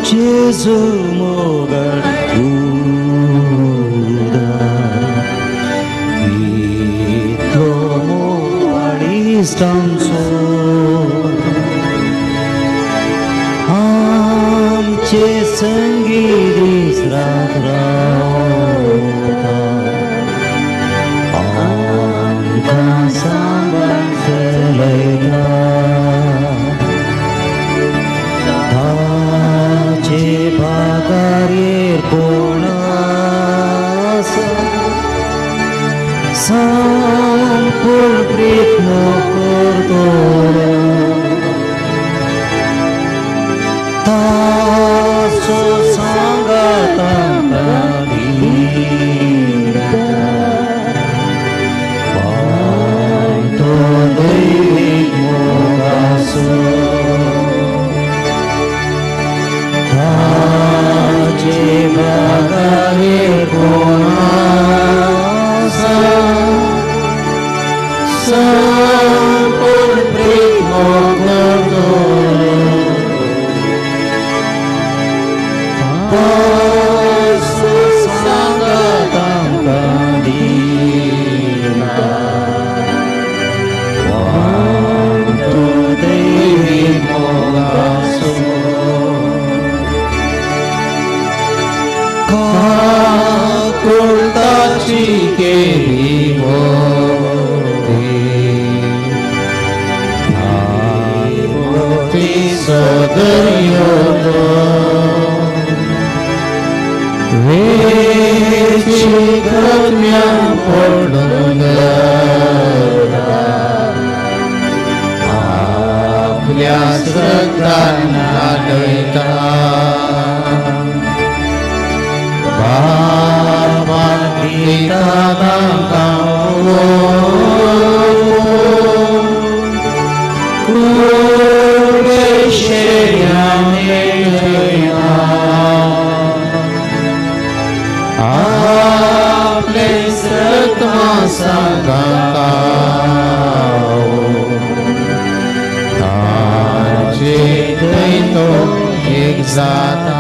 जेजू मोगाळ उदार कितलो मोगाळ इश्ट आमचो आमचे संगी दीस रात रावता आमकां सांबाळ चलयता ताचे भागारेर कोण आसा संपूर्ण प्रेम करतलो ताचो सांगात आमकां दिता वांटो दैवीक मोगाचो ताचे भागारेर कोण आसा संपूर्ण प्रेम करतलो ताचो सांगात आमकां दिता वांटो दैवीक मोगाचो काकुळटाची केली मोती मोतीचो दर्यो तो वेची गम्या पडून आपल्या श्रद्धांना न्हयता बाबा दिता तांकां कुडशेऱ्याने जया आपले सत्मा सांगाता ताचे थंय तो एक जाता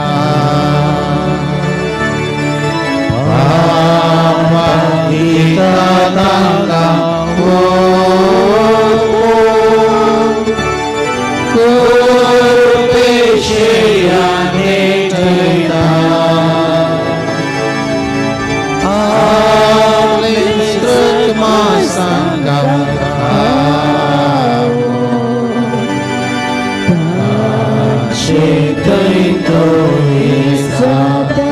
बाबा दिता तांकां कुडशेऱ्याने जया आपले सत्मा सांगाता ताचे थंय तो एक जाता.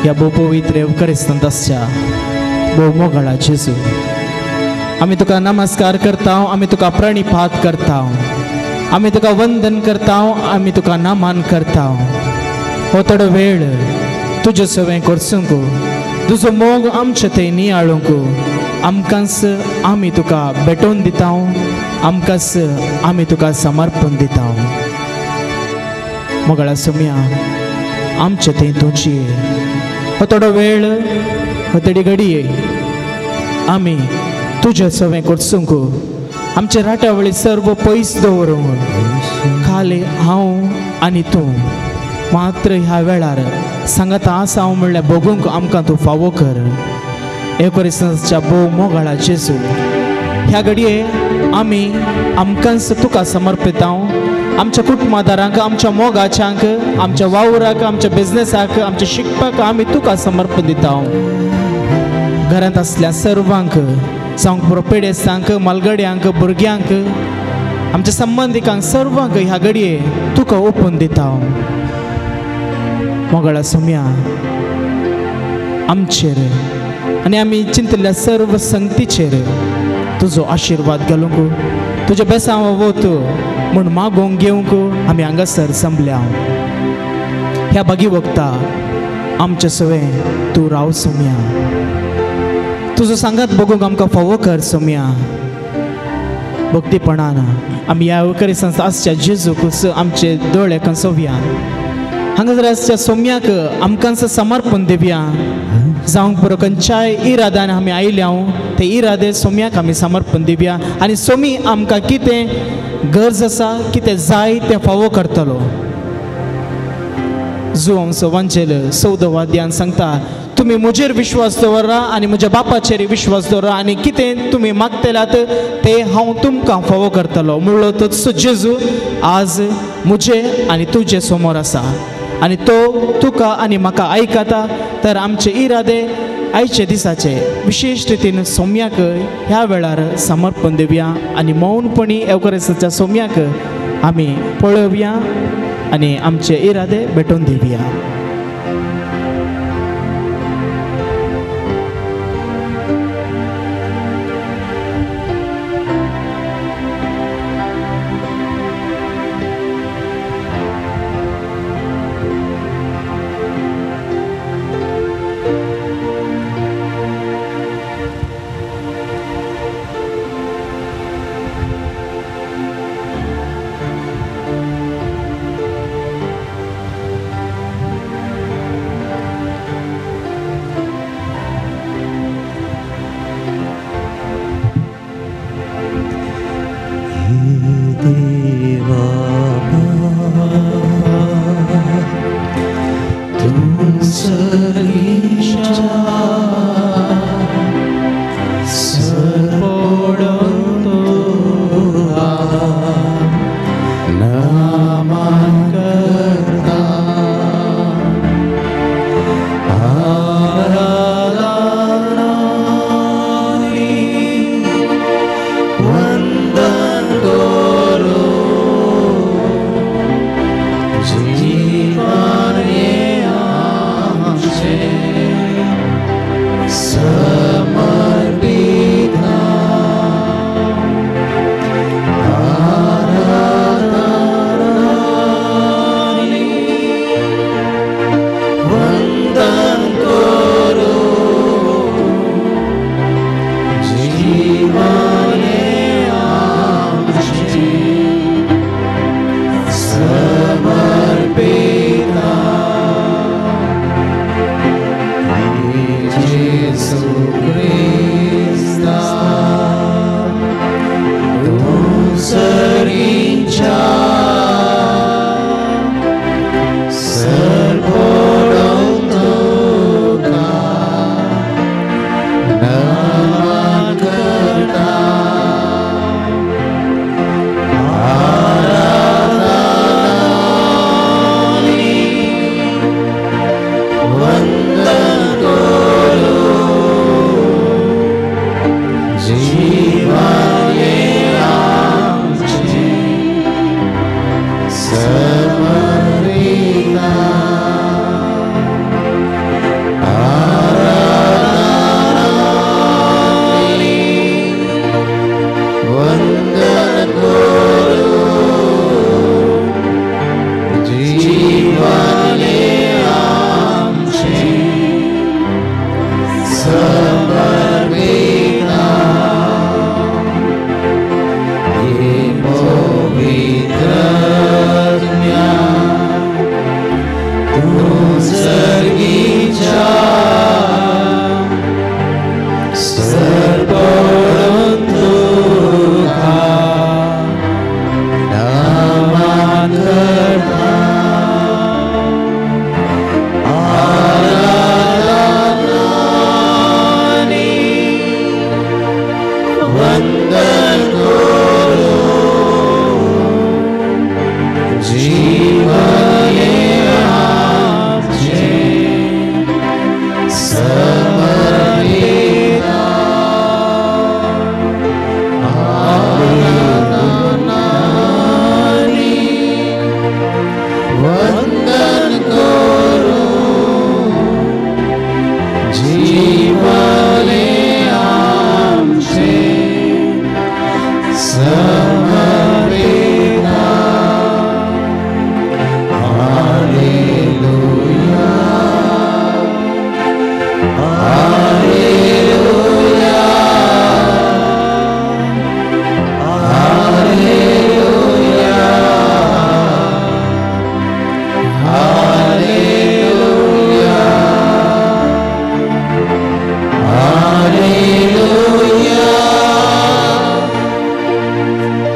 ह्या भोव पवित्र येवकारिस्तांत आसच्या भोव मोगाळा जेजू, आमी तुका नमस्कार करता, आमी तुका प्रणिपात करता, आमी तुका वंदन करता, आमी तुका नमन करता. हो थोडो वेळ तुजे सवें करसूंक, तुजो मोग आमचे थंय नियाळूंक आमकांच आमी तुका भेटोवन दिता, आमकांच आमी तुका समर्पण दिता. मोगाळा सोम्या, आमचे थंय तुजी हो थोडो वेळ, हो थोडी घडये आमी तुजे सवें करसूंक, आमचे राटावळी सर्व पयस दवरूंक खाली हांव आनी तूं मात्र ह्या वेळार सांगाता आसा हांव म्हणल्यार भोगूंक आमकां तूं फावो कर. एकोरिसाच्या भोव मोगाळा जेजू, ह्या घडये आमी आमकांच तुका समर्पिता, आमच्या कुटुंबादारांक, आमच्या मोगाच्यांक, आमच्या वावराक, आमच्या बिजनेसाक, आमच्या शिकपाक आमी तुका समर्पण दिता. घरांत आसल्या सर्वांक, जावंक पुरो पेडेस्तांक, मालगड्यांक, भुरग्यांक, आमच्या संबंदिकांक सर्वांक ह्या घडये तुका ओपून दिता. मोगाळा सोम्या, आमचेर आनी आमी चिंतिल्ल्या सर्व संगतीचेर तुजो आशिर्वाद घालूंक, तुज्या बेसांव वत म्हूण मागोवंक घेवंक आमी हांगासर जमल्या. ह्या बागी वखता आमचे सवें तूं राव सोम्या, तुजो सांगात बगूंक आमकां फावो कर सोम्या. भक्तीपणान आमी ह्या येवकारिस्तांत आसच्या जेजूक आमचे दोळे कंसोवया, हांगासर आसच्या सोम्याक आमकांच समर्पण दिवया. जावंक बरो खंयच्याय इरादान आमी आयल्या ते इरादे सोम्याक आमी समर्पण दिवया आनी सोमी आमकां कितें गरज आसा, कितें जाय तें फावो करतलो. जुवांचो वांजेल 14 वाद्यान सांगता, तुमी म्हजेर विश्वास दवरा आनी म्हज्या बापाचेर विश्वास दवरा आनी कितें तुमी मागतल्यात तें हांव तुमकां फावो करतलो. म्हणलो तोच जेजू आज म्हजे आनी तुजे समोर आसा आनी तो तुका आनी म्हाका आयकता. तर आमचे इरादे आयचे दिसाचे विशेश रितीन सोम्याक ह्या वेळार समर्पण दिवया आनी मौनपणी एवकरेसाच्या सोम्याक आमी पळोवया आनी आमचे इरादे भेटोवन दिवया.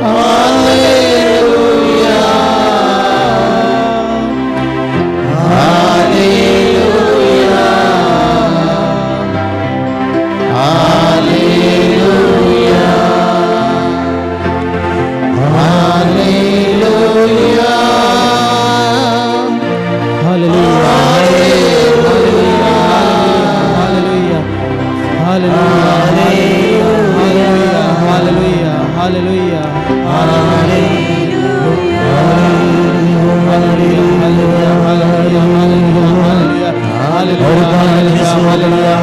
Hallelujah. Hallelujah,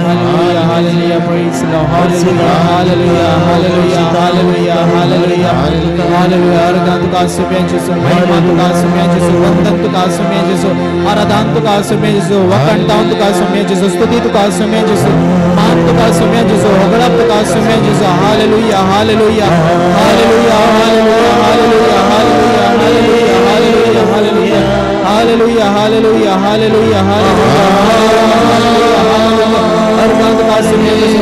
hallelujah, hallelujah, praise the Lord, hallelujah, hallelujah, hallelujah, hallelujah, hallelujah. आराधन तुका सुम्या जेसू, महिमा तुका सुम्या जेसू, वंदन तुका सुम्या जेसू, आराधन तुका सुम्या जेसू, वखणताव तुका सुम्या जेसू, स्तुति तुका सुम्या जेसू, मान तुका सुम्या जेसू, होगळप तुका सुम्या जेसू. Hallelujah, hallelujah, hallelujah, hallelujah, hallelujah, hallelujah, hallelujah, hallelujah, hallelujah, hallelujah, hallelujah, hallelujah. अर्पण तुका सुम्या जेसू.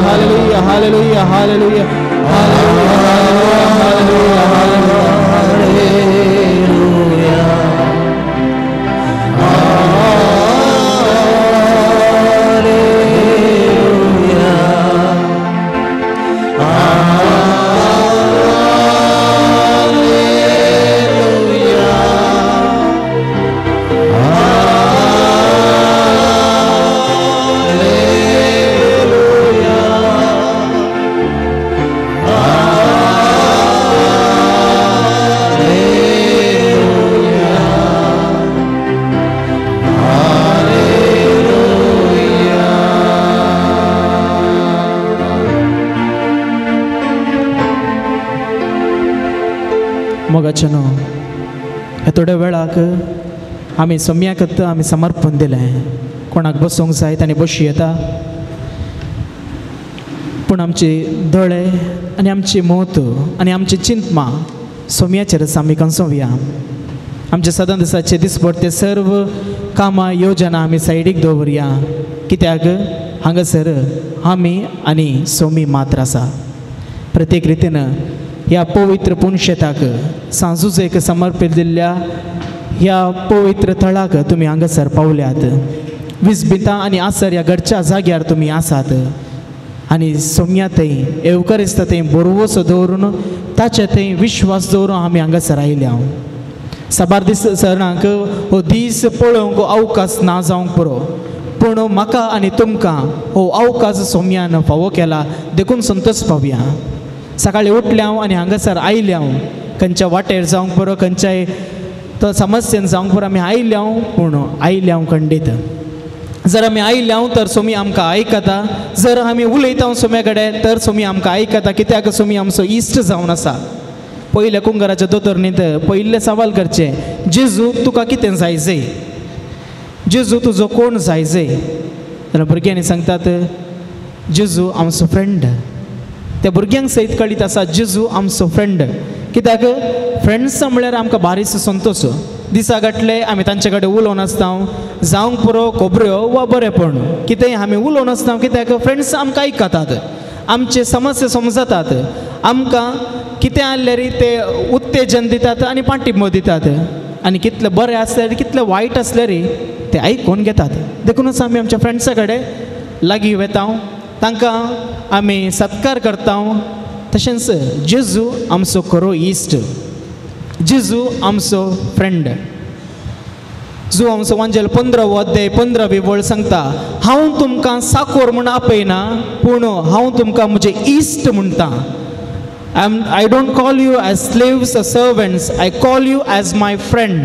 Hallelujah, hallelujah, hallelujah, hallelujah, hallelujah, hallelujah, hallelujah. मोगाचें न्हू ह्या थोड्या वेळाक आमी सम्याकत आमी समर्पण दिलें. कोणाक बसूंक जाय तांणी बशी येता, पूण आमचे दोळे आनी आमची मत आनी आमची चिंतमा सोम्याचेरच आमी कंसोवया. आमचे सदां दिसाचे दिसभर ते सर्व कामां योजना आमी सायडीक दवरया, कित्याक हांगासर आमी आनी सोमी मात्र आसा. प्रत्येक रितीन ह्या पवित्र पुनशेताक सांजुजेक समर्पीत दिल्ल्या ह्या पवित्र थळाक तुमी हांगासर पावल्यात. विजबितां आनी आसर ह्या घरच्या जाग्यार तुमी आसात आनी सोम्या थंय येवकरिस्त थंय बरोवसो दवरून ताचे थंय विश्वास दवरून आमी हांगासर आयल्या. साबार दीस सरणांक हो दीस पळोवंक अवकाश ना जावंक पुरो, पूण म्हाका आनी तुमकां हो अवकाश सोम्यान फावो केला देखून संतोष पावया. सकाळी उठल्या हांव आनी हांगासर आयल्या हांव, खंयच्या वाटेर जावंक पुरो, खंयच्याय तो समस्येन जावंक पुरो, आमी आयल्या हांव, पूण आयल्या हांव खंडीत. जर आमी आयल्या हांव तर सोमी आमकां आयकता, जर आमी उलयता सोम्या कडेन तर सोमी आमकां आयकता, कित्याक सोमी आमचो इश्ट जावन आसा. पयल्या कुंगराच्या दोतोरणींत पयले सवाल करचें, जेजू तुका कितें जाय जय, जेजू तुजो कोण जाय जय? जाल्यार भुरग्यांनी सांगतात जेजू आमचो फ्रेंड. त्या भुरग्यांक सयत कळीत आसा जेजू आमचो फ्रेंड, कित्याक फ्रेंड्स म्हळ्यार आमकां बारीस संतोष. दिसा घातले आमी तांचे कडेन उलोवन आसता, जावंक पुरो खबऱ्यो वा बरेंपण कितेंय आमी उलोवन आसता, कित्याक फ्रेंड्स आमकां आयकतात, आमचे समस्या समजतात, आमकां कितें आहल्यार ते उत्तेजन दितात आनी पाठिंबो दितात, आनी कितलें बरें आसल्यार कितलें वायट आसल्यार ते आयकून घेतात. देखूनच आमी आमच्या फ्रेंड्सा कडेन लागीं वेता, तांकां आमी सत्कार करता. तशेंच जेजू आमचो खरो इश्ट, जेजू आमचो फ्रेंड. जो आमचो वांजेल 15वो अध्याय 15वी वळ सांगता, हांव तुमकां साकोर म्हूण आपयना, पूण हांव तुमकां म्हजें इश्ट म्हणटा. I don't call you as slaves or servants, I call you as my friend.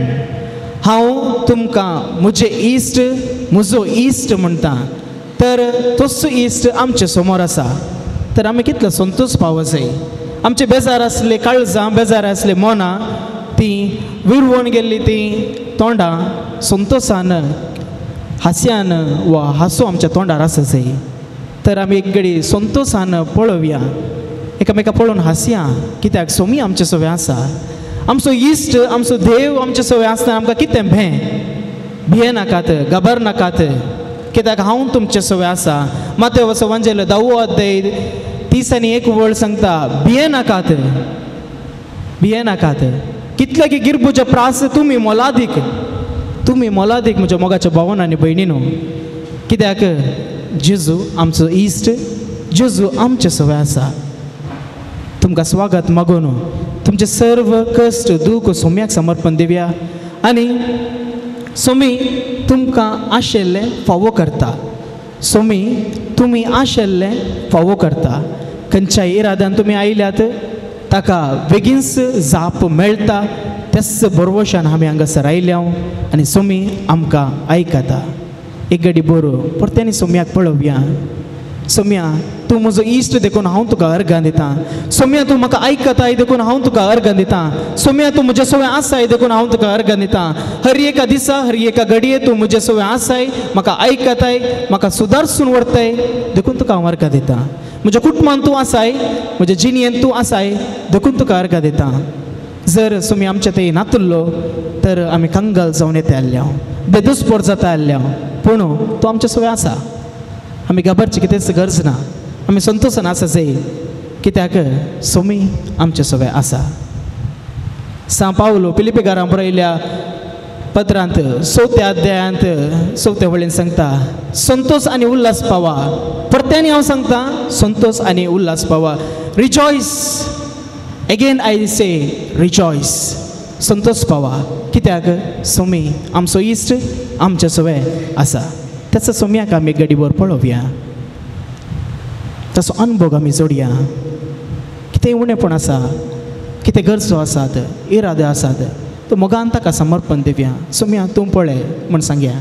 हांव तुमकां म्हजें इश्ट, म्हजो इश्ट म्हणटा. तर तोच इश्ट आमचे समोर आसा, तर आमी कितलो संतोष पावो जाय. आमचे बेजार आसले काळजां, बेजार आसले मनां, ती विरवण गेल्ली ती तोंडां संतोषान हास्यान वा हांसो आमच्या तोंडार आसा जाय. तर आमी एक घडी संतोषान पळोवया, एकामेका पळोवन हांसया, कित्याक सोमी आमचे सवे आसा. आमचो इश्ट, आमचो देव आमचे सवे आसतना आमकां कितें भें भिये नाकात, घाबर नाकात, कित्याक हांव तुमचे सवे आसा. मातेव वंजेल 10वो अध्याय 31 वळ सांगता, भिये नाकात, भिये नाकात, कितले की गिरबुजे प्रास तुमी मोलादीक, तुमी मोलादीक म्हज्या मोगाच्या भावन आनी भयणीनो, कित्याक जेजू आमचो इश्ट, जेजू आमचे सवे आसा. तुमकां स्वागत मागून तुमचे सर्व कश्ट दूख सोम्याक समर्पण दिवया आनी सोमी तुमकां आशिल्लें फावो करता. सोमी तुमी आशिल्लें फावो करता. खंयच्याय इराद्यान तुमी आयल्यात ताका बेगीनच जाप मेळटा. त्याच बरवशान आमी हांगासर आयल्या आनी सोमी आमकां आयकता. एक गडी बरो परत्यानी सोम्याक पळोवया. सोम्या तूं म्हजो इश्ट देखून हांव तुका अर्गां दितां. सोम्या तूं म्हाका आयकताय देखून हांव तुका अर्गां दितां. सोम्या तूं म्हज्या सवय आसाय देखून हांव तुका अर्गां दितां. हर एका दिसा हर एका घडये तूं म्हज्या सवय आसाय, म्हाका आयकताय, म्हाका सुदारसून व्हरताय देखून तुका हांव अर्गां दितां. म्हज्या कुटुंबान तूं आसाय, म्हज्या जिणेंत तूं आसाय देखून तुका अर्गां दितां. जर सोमी आमच्या थंय नातुल्लो तर आमी कंगाल जावन येता आसल्या, बेदुस्पोर जाता आसल्या, पूण तूं आमच्या सवय आसा. आमी घाबरची कितेंच गरज ना, आमी संतोशान आसा जाय कित्याक सोमी आमचे सवय आसा. सां पावलो पिलिपेकारां बरयल्या पत्रांत चवथ्या अध्यायांत चवथ्या वळीन सांगता, संतोष आनी उल्हास पावा. परत्यानी हांव सांगता, संतोष आनी उल्हास पावा. Rejoice, again I say rejoice. Santosh पावा कित्याक सोमी आमचो इश्ट आमचे सवय आसा. त्याचा सोम्याक आमी गडीवर पळोवया, ताचो अनुभव आमी जोडया. कितें उणेपण आसा, कितें गरजो आसात, इरादे आसात, तो मोगान ताका समर्पण दिवया. सोम्या तूं पळय म्हूण सांगया.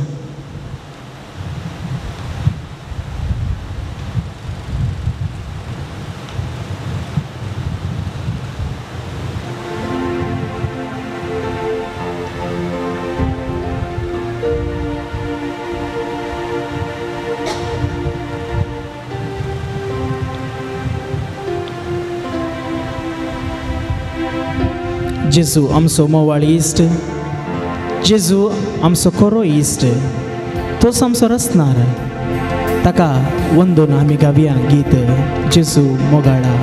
जेजू आमचो मोवाळ इश्ट, जेजू आमचो खरो इश्ट, तोच आमचो रचणार. ताका वंदून आमी गावया गीत जेजू मोगाळा.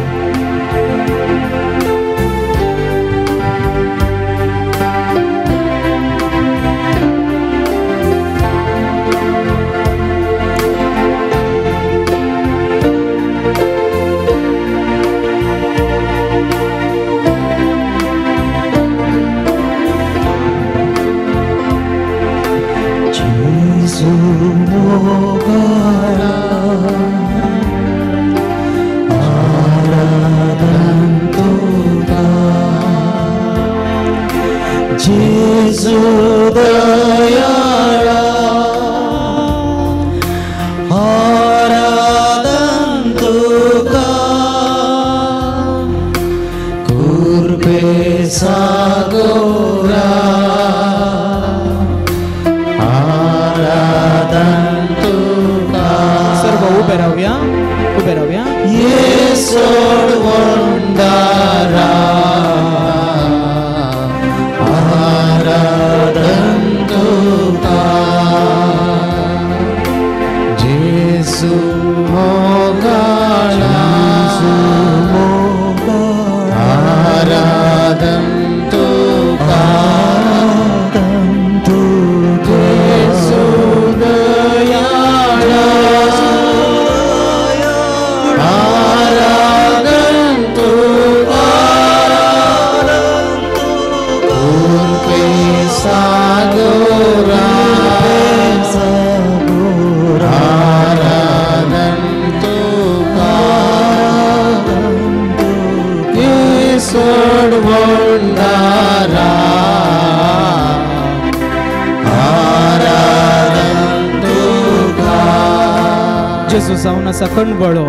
जेजू जावन आसा कणवळो,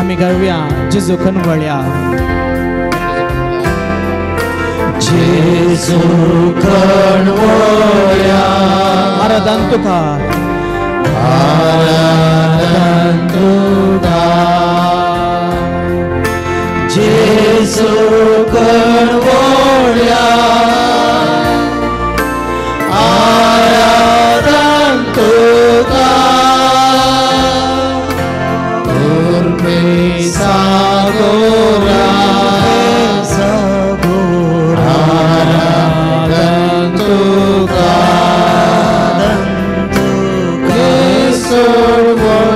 आमी गावया जेजू कणवळ्या. जेजू कणवळ्या आराधन तुका, आराधन तुका. जेजू कणवळ्या आराधन तुका. सागोरा सागोरा आराधन तुका, तुका सोडवंदारा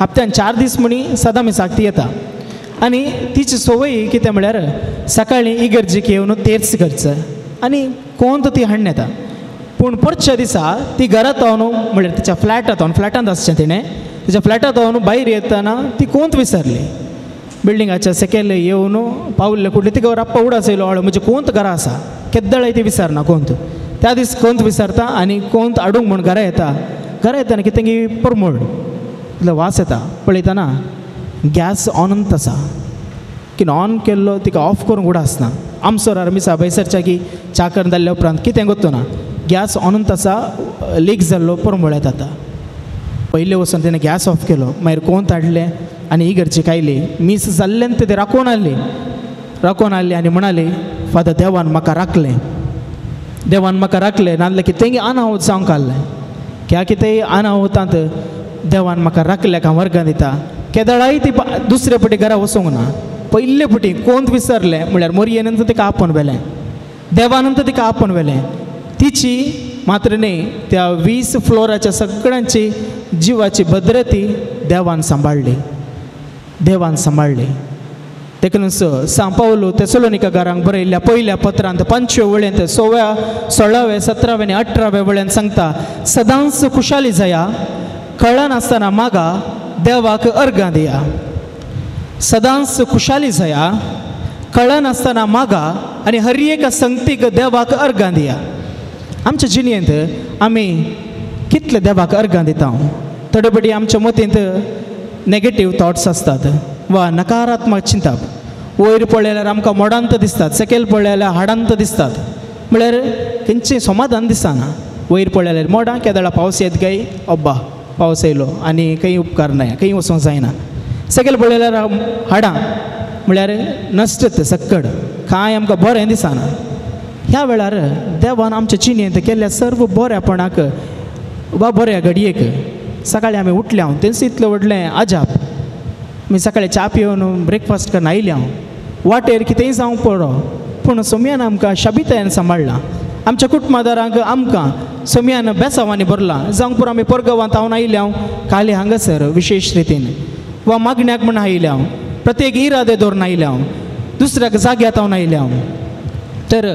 हप्त्यान 4 दीस म्हणी सदां मिसाक ती येता. आनी तिची संवय कितें म्हळ्यार सकाळीं इगर्जेक येवन तेर्स करचें आनी कोंत ती हाडून येता. पूण परच्या दिसा ती घरांत हांव म्हळ्यार तिच्या फ्लॅटांत हांव फ्लॅटांत आसचें तिणें तिच्या फ्लॅटांत हांव भायर येतना ती कोंत विसरली. बिल्डिंगाच्या सकयल येवन पावल्ले कुडले तिका राप्पा उडास येयलो हळू म्हणजे कोंत घरा आसा केद्दळाय ती विसरना कोंत. त्या दीस कोंत विसरता आनी कोंत हाडूंक म्हूण घरा येता. घरा येतना कितें की परमळ इतलो वास येता. पळयतना गॅस ऑनंत आसा कितें ऑन केल्लो तिका ऑफ करूंक उडासना. आमसोरार मिसा बैसरच्या की च्या करून जाल्ल्या उपरांत कितें गोत्तो ना गॅस ऑनंत आसा लीक जाल्लो परमळ येता. आतां पयलें वचून तिणें गॅस ऑफ केलो मागीर कोंत हाडलें आनी इगर्जेक आयली. मीस जाल्लें तें राखोवन आसली राखोवन आसली आनी म्हणाली फादर देवान म्हाका राखलें देवान म्हाका राखलें नाजाल्यार कितेंय अनाहूत जावंक आहलें क्या कितेंय अनाहुतांत देवान म्हाका राखलें हांव वर्गां दिता. केदळाय ती दुसरे पटी घरा वचूंक ना. पयले पटी कोंत विसरलें म्हळ्यार मोरयेनंतर तिका आपोवन व्हेलें देवानंतर तिका आपोवन व्हेलें. तिची मात्र न्ही त्या 20 फ्लोराच्या सगळ्यांची जिवाची भद्रती देवान सांबाळ्ळी देवान सांबाळ्ळी. देखून सांव पावलो तेसलोनिका घरांक बरयल्ल्या पयल्या पत्रांत 5व्या वळेंत 16व्या 17व्या आनी 18व्या वळेंत सांगता सदांच खुशाली जाया कळनासतना मागा देवाक अर्गां दिया. सदांच खुशाली जाया कळनासतना मागा आनी हर एका संगतीक देवाक अर्गां दिया. आमच्या जिणेंत आमी कितले देवाक अर्गां दिता. थोडे पटी आमच्या मतींत नेगेटीव थॉट्स आसतात वा नकारात्मक चिंतप. वयर पळयल्यार आमकां मोडांत दिसतात सकयल पळयल्यार हाडांत दिसतात म्हळ्यार खंयचें समाधान दिसना. वयर पळयल्यार मोडां केदळा पावस येत काय अब्बा पावस येयलो आनी खंय उपकार ना खंय वचूंक जायना. सकयल पळयल्यार हाडां म्हळ्यार नश्ट सक्कड कांय आमकां बरें दिसना. ह्या वेळार देवान आमच्या जिणेंत केल्ल्या सर्व बऱ्यापणाक वा बऱ्या घडयेक सकाळीं आमी उठल्या हांव तेंच इतलें व्हडलें अजाप. आमी सकाळीं च्या पिवन ब्रेकफास्ट करून आयल्या हांव वाटेर कितेंय जावंक पडो पूण सोमयान आमकां शाबितायेन सांबाळ्ळां. आमच्या कुटुंबादारांक आमकां सोमयान बेसांवांनी भरलां. जावंक पुरो आमी परगांवांत हांव आयल्या हांव काली हांगासर विशेश रितीन वा मागण्याक म्हूण आयल्या हांव प्रत्येक इरादे दवरून आयल्या हांव दुसऱ्याक जाग्यांत हांव आयल्या हांव. तर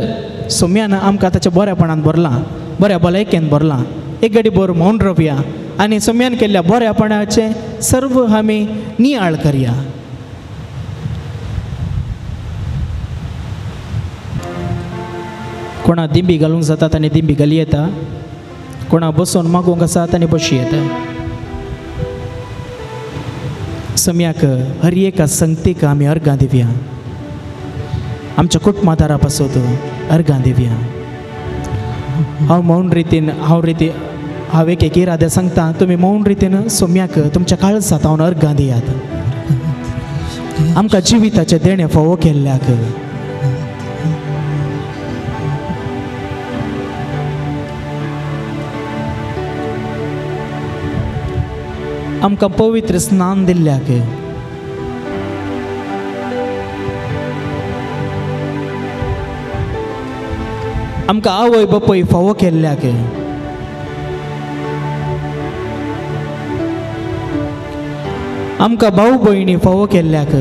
सोमयान आमकां ताच्या बऱ्यापणान भरलां बऱ्या भलायकेन भरलां. एक घडी भर मौन रावया आनी सोमयान केल्ल्या बऱ्यापणाचें सर्व आमी नियाळ करया. कोणा दिंबी घालूंक जाता ताणें दिंबी घाली येता कोणा बसून मागूंक आसा ताणें बशी येता. सम्याक हर एका संगतीक आमी अर्गां दिवया आमच्या कुटुंबादारा पासत अर्गां दिवया. हांव मौन रितीन हांव एक एक इरादे सांगता तुमी मौन रितीन सोम्याक तुमच्या काळजांत हांव अर्गां दियात. आमकां जिविताचें देणें फावो केल्ल्याक आमकां पवित्र स्नान दिल्ल्याक आमकां आवय बापूय फावो केल्ल्याक आमकां भाव भयणी फावो केल्ल्याक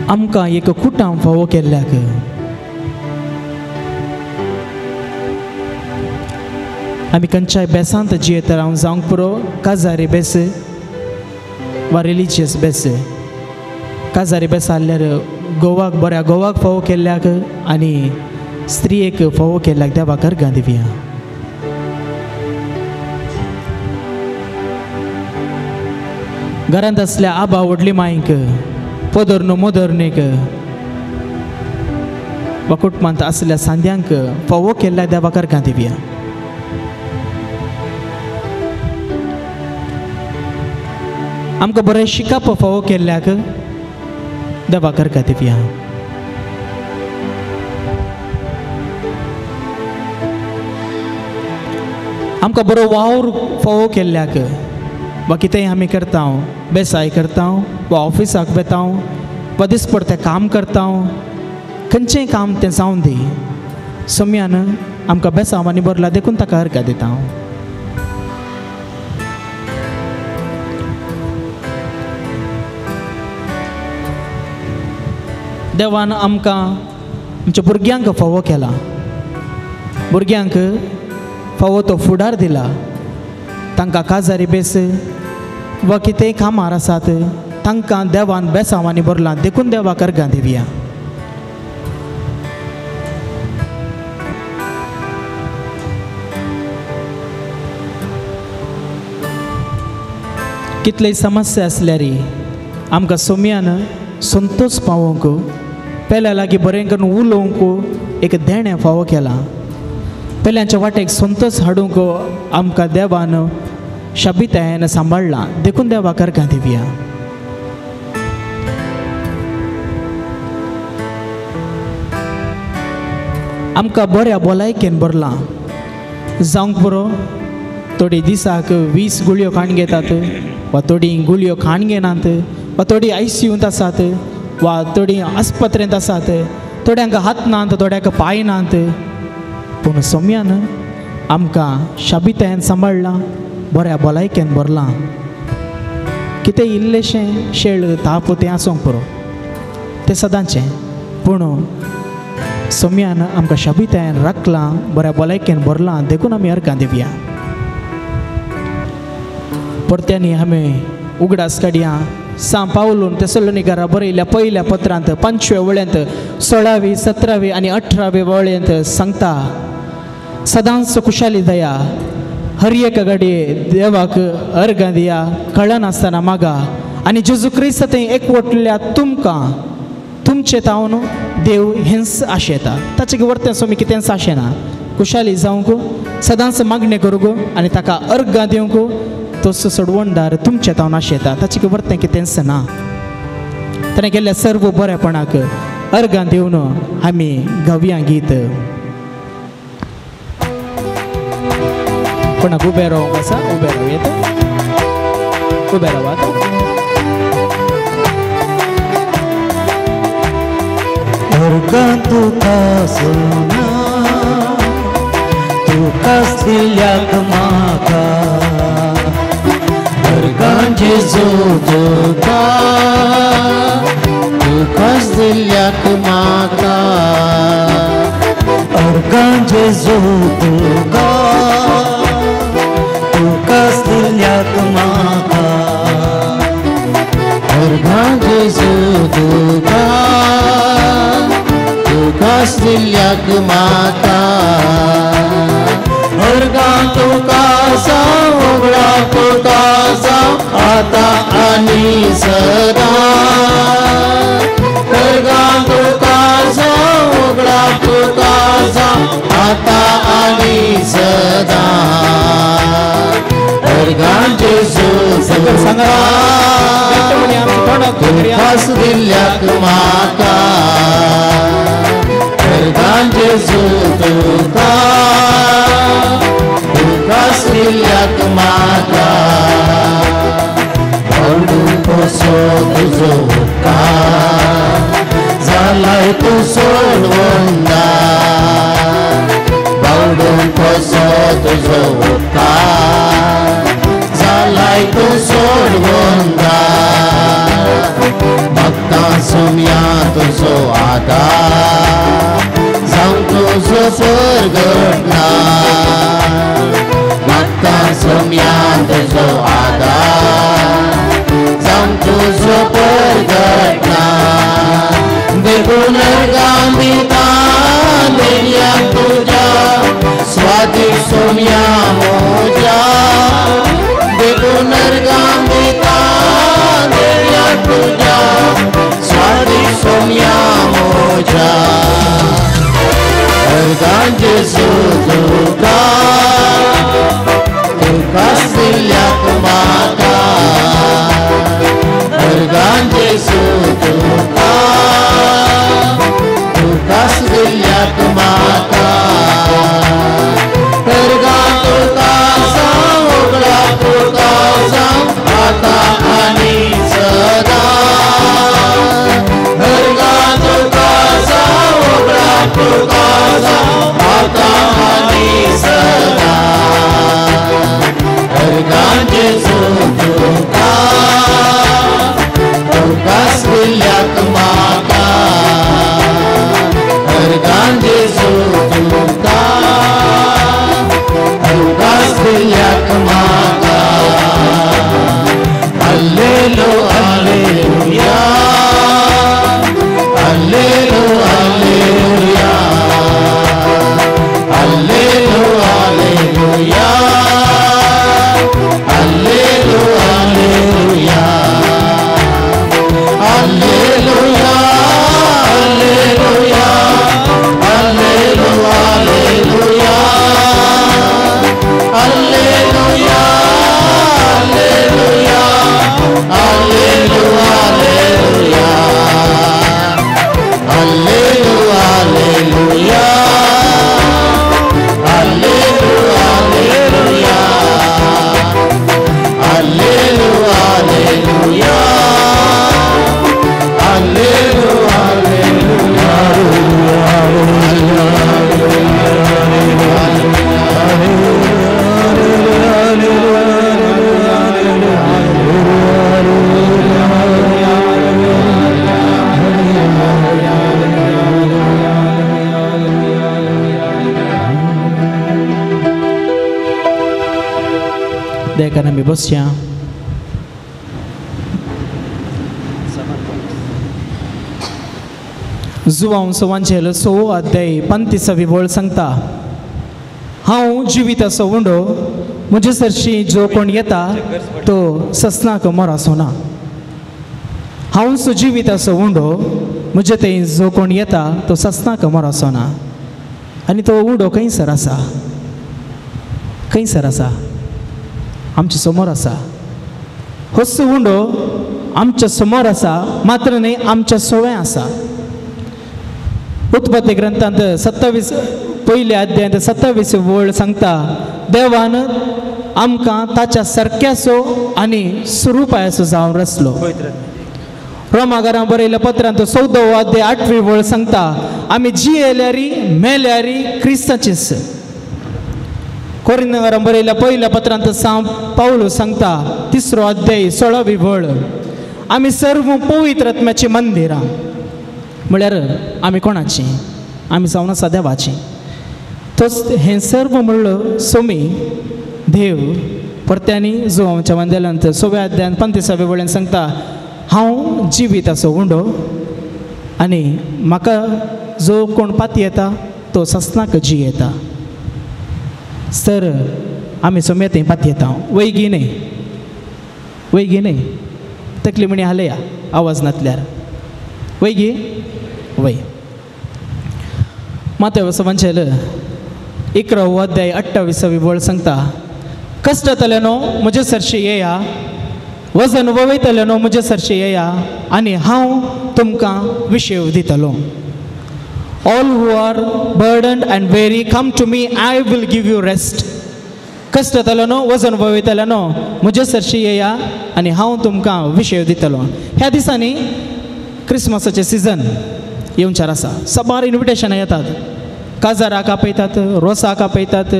आमकां एक कुटाम फावो केल्ल्याक आमी खंयच्याय बेसांत जियेता हांव जावंक पुरो काजारी बेस वा रिलिजियस बेस. काजारी बेस आहल्यार गोवाक बऱ्या गोवाक फावो केल्ल्याक आनी स्त्रियेक फावो केल्ल्याक देवाक अर्गां दिवया. घरांत आसल्या आबा व्हडली मायक पदर न्हू मोदरणीक वा कुटुंबांत आसल्या सांद्यांक फावो केल्ल्या देवाक अर्गां दिवया. आमकां बरें शिकप फावो केल्ल्याक देवाक अर्गां दिवया. आमकां बरो वावर फावो केल्ल्याक वा कितेंय आमी करता बेसाय करता वा ऑफिसाक वेता वा दिसपडतें काम करता खंयचेंय काम तें जावन दी सोम्यान आमकां बेसांवांनी भरला देखून ताका अर्घां दिता हांव. देवान आमकां आमच्या भुरग्यांक फावो केला, भुरग्यांक फावो तो फुडार दिला. तांकां काजारी बेस वा कितेंय कामार आसात तांकां देवान बेसांवांनी भरलां देखून देवाक अर्घां दिवया. कितलेय समस्या आसल्यार आमकां सोम्यान संतोष पावोवंक पेल्या लागीं बरें करून उलोवंक एक देणें फावो केलां. पेल्यांच्या वाटेक संतोष हाडूंक आमकां देवान शाबितायेन सांबाळ्ळां देखून देवाक अर्घां दिवया. आमकां बऱ्या भलायकेन भरलां जावंक पुरो. थोडी दिसाक 20 गुळयो खाण घेतात वा थोडी गुळयो खाण घेनात वा थोडी आयसीयूंत आसात वा थोडी आस्पत्रेंत आसात. थोड्यांक हात नात, थोड्यांक पांय नात, पूण सोम्यान आमकां शाबितायेन सांबाळ्ळां, बऱ्या भलायकेन भरलां. कितें इल्लेशें शेळ ताप तें आसूंक पुरो, तें सदांचें, पूण सोम्यान आमकां शाबितायेन राखलां, बऱ्या भलायकेन भरलां देखून आमी अर्घां दिवया. परत्यांनी आमी उगडास काडया सां पावलून तेसलोनिकारा बरयल्या पयल्या पत्रांत 5व्या वळ्यांत 16वी 17वी आनी 18वी वळ्यांत सांगता, सदांच खुशाली दया, हर एक घडये देवाक अर्घां दिया, कळनासतना मागा आनी जेजू क्रिस्त थंय एकवटल्या तुमकां तुमचे तावन देव हेंच आशेता. ताचे वर्तें स्वामी कितेंच आशेना. खुशाली जावंक सदांच मागणें करूंक आनी ताका अर्घां दिवंक तोच सोडवणदार तुमचे तावन आशेता. ताचे वर्तें कितेंच ना. ताणें केल्ल्या सर्व बरेपणाक अर्घां दिवन आमी गावया गीत. कोणाक उबें रावंक आसा उबें रावं येता, उबें रावात. अर्घां तुका सोम्या तुकाच दिल्याक म्हाका, अर्घां जेजू तुका तुकाच दिल्याक म्हाका, अर्घां जेजू तुका तुकाच दिल्याक म्हाका, अर्घां जेजू तुका तुकाच दिल्याक म्हाका, अर्घां तुका जावं उगडा तुका जावं आतां आनी सदां, अर्घां तुका जावं उगडा तुका जावं आतां आनी सदां, अर्घां जेजू तुका तुकाच दिल्याक म्हाका, अर्घां जेजू तुका तुकाच दिल्याक म्हाका, आवडून कसो तुजो उपकार जालाय तूं सोडवणदार, बावडून कसो तुजो उपकार जालाय तूं सोडवणदार, भक्तां सोम्या तुजो आदार जावं तुजो परगटना, भक्तां सोम्या तुजो आदार जावं तुजो परगटना, देखून अर्घां दिता देणग्याक तुज्या स्वादीक सोम्या म्हज्या, देखून अर्घां दिता देणग्याक तुज्या स्वादीक सोम्या म्हज्या, अर्घां जेजू तुका तुकाच दिल्याक म्हाका, अर्घां जेजू तुका तुकाच दिल्याक म्हाका, अर्घां तुका जावं उगडा तुका जावं आतां आनी सदां, अर्घां तुका जावं उगडा तुका जावं आतां आनी सदां अर्गां जेजू तुका अवकाश दिल्यात म्हाका अर्गां जेजू तुका अवकाश दिल्यात म्हाका Hallelu hallelujah hallelu hallelujah hallelu hallelujah hallelu hallelujah hallelujah hallelujah hallelu hallelujah hallelujah hallelujah hallelu hallelujah hallelu hallelujah hallelu hallelujah hallelu hallelujah hallelu hallelujah. देखून आमी बसया. जुवांव सवांचेल 6 अध्याय 35वी वळ सांगता, हांव जिवीत असो उंडो म्हजे सरशी जो कोण येता तो ससनाक मर आसो ना. हांव सो जिवीत असो उंडो म्हजे थंय जो कोण येता तो ससनाक मर आसो ना. आनी तो उंडो खंयसर आसा? खंयसर आसा? आमच्या समोर आसा. होच उंडो आमच्या समोर आसा, मात्र न्हय आमच्या सोवे आसा. उत्पत्ती ग्रंथांत 27 पयल्या अध्यायांत 27 वळ सांगता, देवान आमकां ताच्या सारक्याचो आनी स्वरुपायाचो जावन रचलो. रोमागारां बरयल्या पत्रांत 14 अध्याय 8वी वळ सांगता, आमी जियेल्यारी मेल्यारी क्रिस्ताचीच. कोरिंथां बरयल्या पयल्या पत्रांत सांव पावलो सांगता 3 अध्याय 16वी वळ, आमी सर्व पवित्र आत्म्याची मंदिरां. म्हळ्यार आमी कोणाची? आमी जावन आसा देवाची. तोच हें सर्व म्हणलो सोमी देव परत्यांनी जो आमच्या मंदिरांत 6व्या अध्यायान 35व्या वळीन सांगता, हांव जिवीत असो उंडो आनी म्हाका जो कोण पाती येता तो ससनाक जी येता. सर आमी सोम्या थंय पाती येता वैगी न्हय, वैगी न्हय, तकली म्हणी हालया आवाज नातल्यार वैगी वय. माते सवांचेल 11 अध्याय 28वी वळ सांगता, कश्टतल्यानो म्हजे सरशी येया, वजन वयतल्यानो म्हजे सरशी येया आनी हांव तुमकां विशेव दितलो. All who are burdened and weary, come to me, I will give you rest. कश्टतल्यानो वजन वयतल्यानो म्हजे सरशी येया आनी हांव तुमकां विशेव दितलो. ह्या दिसांनी क्रिसमसाचें सिजन येवच्यार आसा. साबार इन्विटेशनां येतात. काजाराक आपयतात, रोसाक आपयतात,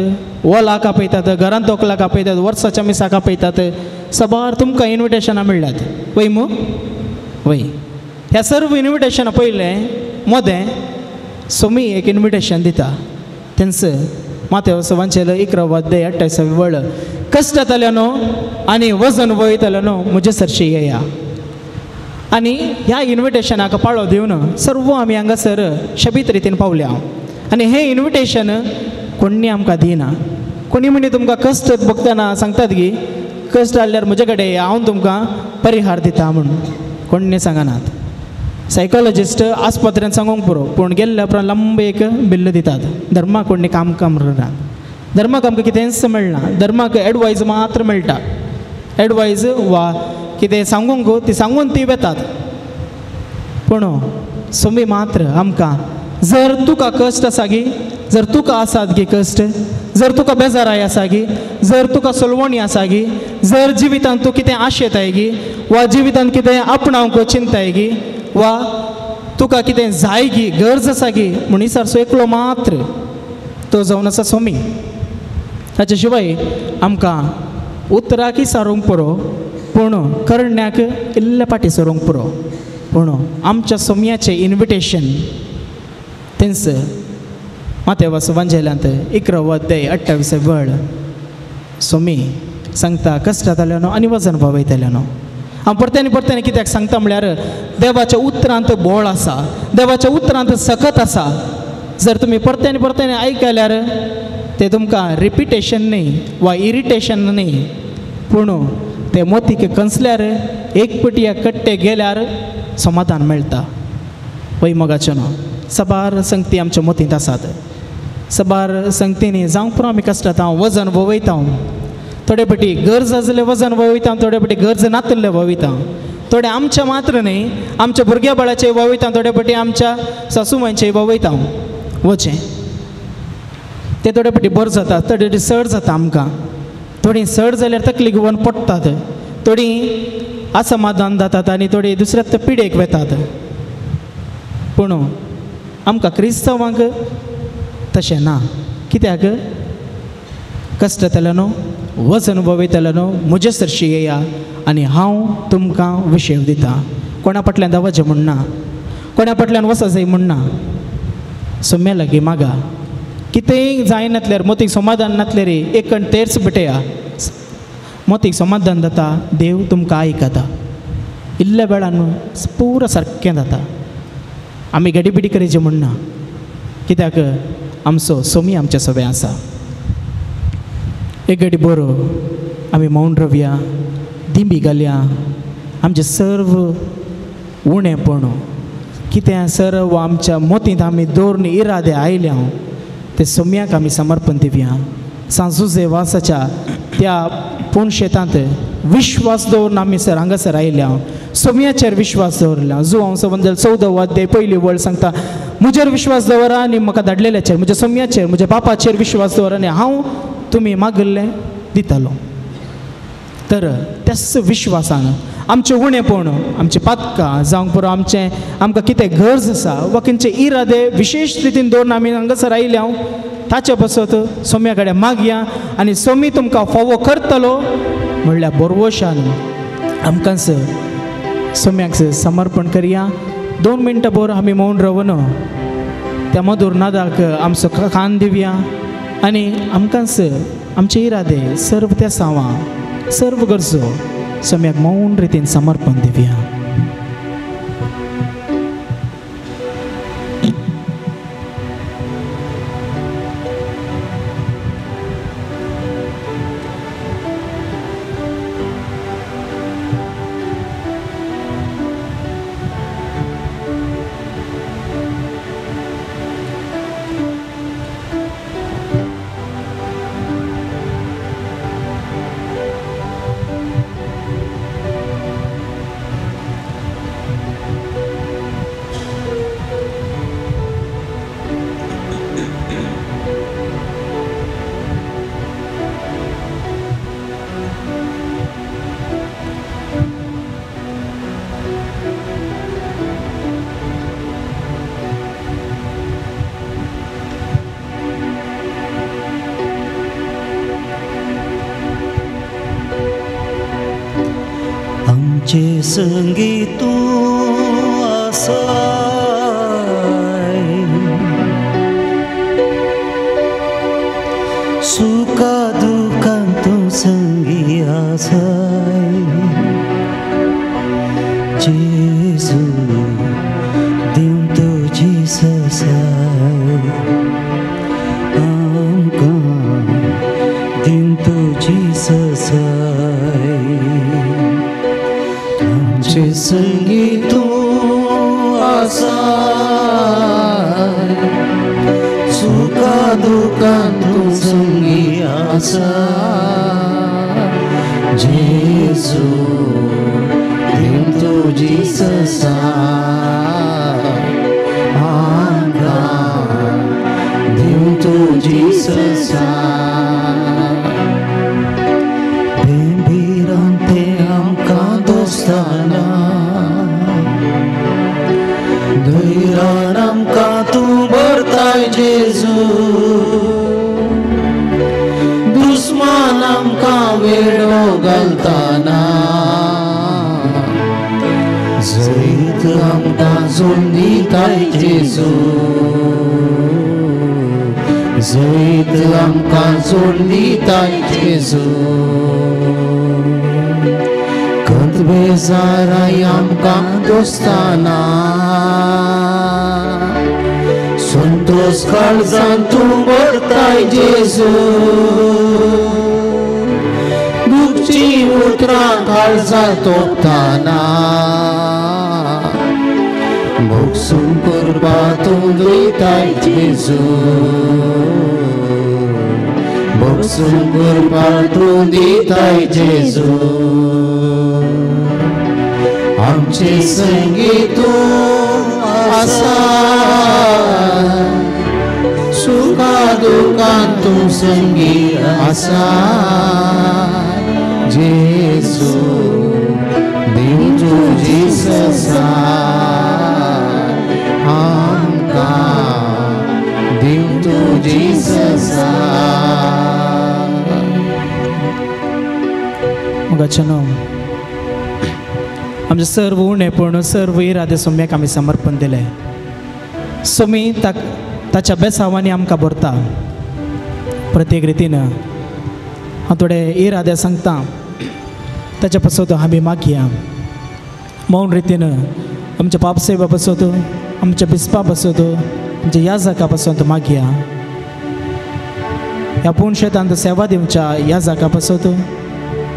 ओलाक आपयतात, घरांत तोकलाक आपयतात, वर्साच्या मिसाक आपयतात. साबार तुमकां इन्विटेशनां मेळ्ळ्यात वय मू? वय. ह्या सर्व इन्विटेशनां पयलें मोदें सोमी एक इन्विटेशन दिता. तेंच माते सवांचेल 11 अध्याय 28वी वळ, कश्टतल्यानो आनी वजन वयतल्यानो म्हजे सरशी येया. आनी ह्या इन्विटेशनाक पाळो दिवन सर्व आमी हांगासर शबीत रितीन पावल्या. आनी हें इन्विटेशन कोणी आमकां दिना. कोणी म्हणी तुमकां कश्ट भोगतना सांगतात की कश्ट आसल्यार म्हजे कडेन हांव तुमकां परिहार दिता म्हूण, कोणी सांगनात. सायकोलॉजिस्ट आस्पत्र्यान सांगूंक पुरो, पूण गेल्ल्या उपरांत लांब एक बिल्ल दितात. धर्माक कोणी काम काम करना, धर्माक आमकां कितेंच मेळना. धर्माक एडवायज मात्र मेळटा, एडवायज वा कितें सांगूंक ती सांगून ती वेतात. पूण सोमी मात्र आमकां जर तुका कश्ट आसा गी, जर तुका आसात गी कश्ट, जर तुका बेजाराय आसा गी, जर तुका सोलवणी आसा गी, जर जिवितांत तूं कितें आशेताय गी, वा जिवितांत कितें आपणावंक चिंताय गी, वा तुका कितें जाय गी, गरज आसा गी, म्हूण विचारचो एकलो मात्र तो जावन आसा स्वामी. ताचे शिवाय आमकां उतराकय सारूंक पुरो पूण करण्याक इल्ले फाटीं सरूंक पुरो. पूण आमच्या सोम्याचें इन्विटेशन तेंच मातेवास वांजेल्यांत 11 अध्याय 28 वळ सोमी सांगता कश्टांतल्यानो आनी वजन पावयतल्यानो. हांव परत्यानी परत्यानी कित्याक सांगता म्हळ्यार देवाच्या उतरांत बोळ आसा, देवाच्या उतरांत सकत आसा. जर तुमी परत्यानी परत्यानी आयकल्यार ते तुमकां रिपिटेशन न्ही वा इरिटेशन न्ही, पूण ते मोतीक कंसल्यार एक पटया कट्टे गेल्यार समाधान मेळटा. वय मोगाचें न्हू सबार संगती आमच्या मोतींत आसात. सबार संगतींनी जावंक पुरो आमी कश्टात वजन वयता, थोडे पटी गरज आसले वजन वयता, थोडे पटी गरज नातिल्ले वयता, थोडे आमच्या मात्र न्ही आमच्या भुरग्या बाळाचे वयता, थोडे पटी आमच्या सासूमांचे वयता वचें ते थोडे पटी बरें जाता, थोडे पटी सड जाता आमकां. थोडीं सड जाल्यार तकली घेवन पडटात, थोडीं असमाधान जातात आनी थोडीं दुसऱ्या पिडेक वेतात. पूण आमकां क्रिस्तांवांक तशें ना. कित्याक कश्टतल्यानो वजन वयतल्यानो म्हजे सरशी येया आनी हांव तुमकां विशेव दिता. कोणा फाटल्यान धांवचें म्हूण ना, कोणा फाटल्यान वचो जाय म्हूण ना. सोम्या लागीं मागा, कितेंय जायनातल्यार मोतीक समाधान नातल्यार एक कण तेर्स भेटया, मोतीक समाधान जाता, देव तुमकां आयकता. इल्ल्या वेळान पुरो सारकें जाता. आमी गडीबिडी करची म्हूण ना, कित्याक आमचो सोमी आमच्या सगळें आसा. एक घडी बरो आमी मौन रवया, दिंबी घालया, आमचें सर्व उणेपण कितें सर्व आमच्या मोतींत आमी दवरून इरादे आयल्या ते सोम्याक आमी समर्पण दिवया. सांजुजे वासाच्या त्या पूण शेतांत विश्वास दवरून आमी सर हांगासर आयल्या, सोम्याचेर विश्वास दवरला. जो हांव संबंद 14 अध्याय पयली वळ सांगता, म्हजेर विश्वास दवरा आनी म्हाका धाडलेल्याचेर, म्हज्या सोम्याचेर, म्हज्या बापाचेर विश्वास दवरा आनी हांव तुमी मागिल्लें दितलो. तर त्याच विश्वासान आमचें उणेपण, आमचें पातकां जावंक पुरो, आमचें आमकां कितें गरज आसा वा खंयचे इरादे विशेश रितीन दवरून आमी हांगासर आयल्या ताचे पासत सोम्या कडेन मागया आनी सोमी तुमकां फावो करतलो म्हणल्यार बोरवशान आमकां सोम्याक समर्पण करया. 2 मिनटां बोर आमी मौन रावन त्या मधूर नादाक आमचो कान दिवया आनी आमकांच आमचे इरादे सर्व त्या सावां सर्व गरजो सम्याक मौन रितीन समर्पण दिवया. आमचे संगी तूं आसाय, सुखा दुखान तूं संगी आसाय. जेजू दिवं तुजी ससाय, आमकां दिवं तुजी ससाय. आमचे संगी तूं आसाय, सुखा दुखान तूं संगी आसाय. जेजू दिवं तुजी ससाय, आमकां दिवं तुजी ससाय. भिरांते आमकां दोस्ताना, धैरान आमकां तूं भरताय जेजू. जेजू दुस्मान आमकां वेडो घालताना जैत आमकां जोडून दिताय जेजू जैत आमकां जोडून दिताय जेजू कंत बेजाराय आमकां दोस्ताना संतोष काळजान तूं भरताय जेजू दुखची उतरां काळजां तोपताना मोगसून करपा तूं दिताय जेजू मोगसून करपा तूं दिताय जेजू आमचे संगी तूं आसा सुखा दुखान तूं संगी आसा जेजू देव तुजी ससा आमकां देव तुजी ससा. मोगाच्यानो आमचे सर्व उणेपण सर्व इरादे सोम्याक आमी समर्पण दिले. सोमी ताच्या बेसावांनी आमकां भरता. प्रत्येक रितीन हांव थोडे इरादे सांगता ताच्या पासत आमी मागया. मौन रितीन आमच्या पापसेवा पासत आमच्या बिस्पा पासत आमच्या याजका पासत मागया. ह्या पूण शेतांत सेवा दिवच्या याजका पासत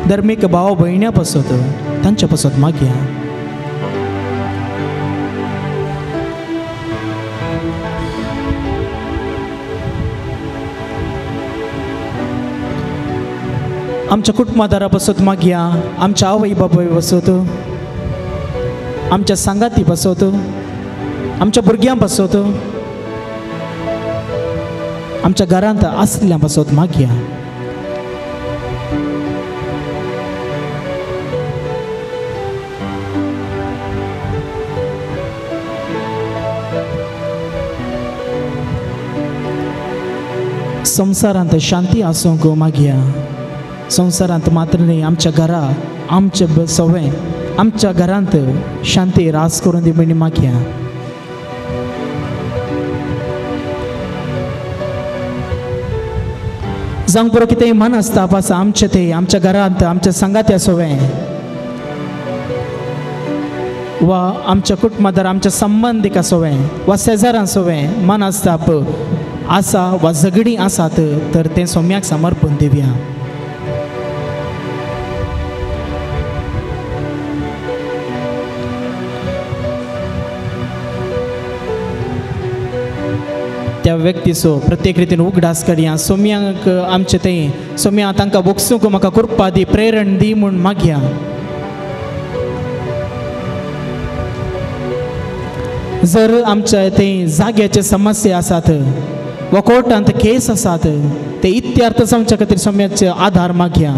धर्मीक भाव भयण्या पासत तांच्या पासत मागया. आमच्या कुटुंबादारा पासत मागया. आमच्या आवय बापाय पासत आमच्या सांगाती पासत आमच्या भुरग्यां पासत आमच्या घरांत आसल्या पासत मागया. संवसारांत शांती आसूंक मागया. संवसारांत मात्र न्ही आमच्या घरा आमचे सवे आमच्या घरांत शांती रास करून दी म्हण मागया. जावंक पुरो कितें मनस्ताप आसा आमचे ते आमच्या घरांत आमच्या सांगात्या सवे वा आमच्या कुटुंबादार आमच्या संबंदिका सवे वा शेजारां सवे मनस्ताप आसा वा झगडीं आसात तर तें सोम्याक समर्पण दिवया. त्या व्यक्तीचो प्रत्येक रितीन उगडास करया. सोम्यांक आमचे तें सोम्या तांकां बोगसूंक म्हाका कृपा दी प्रेरण दी म्हूण मागया. जर आमच्या ते जाग्याचे समस्या आसात वा कोर्टांत केस आसात ते इत्यर्थ जावच्या खातीर सोम्याचे आधार मागया.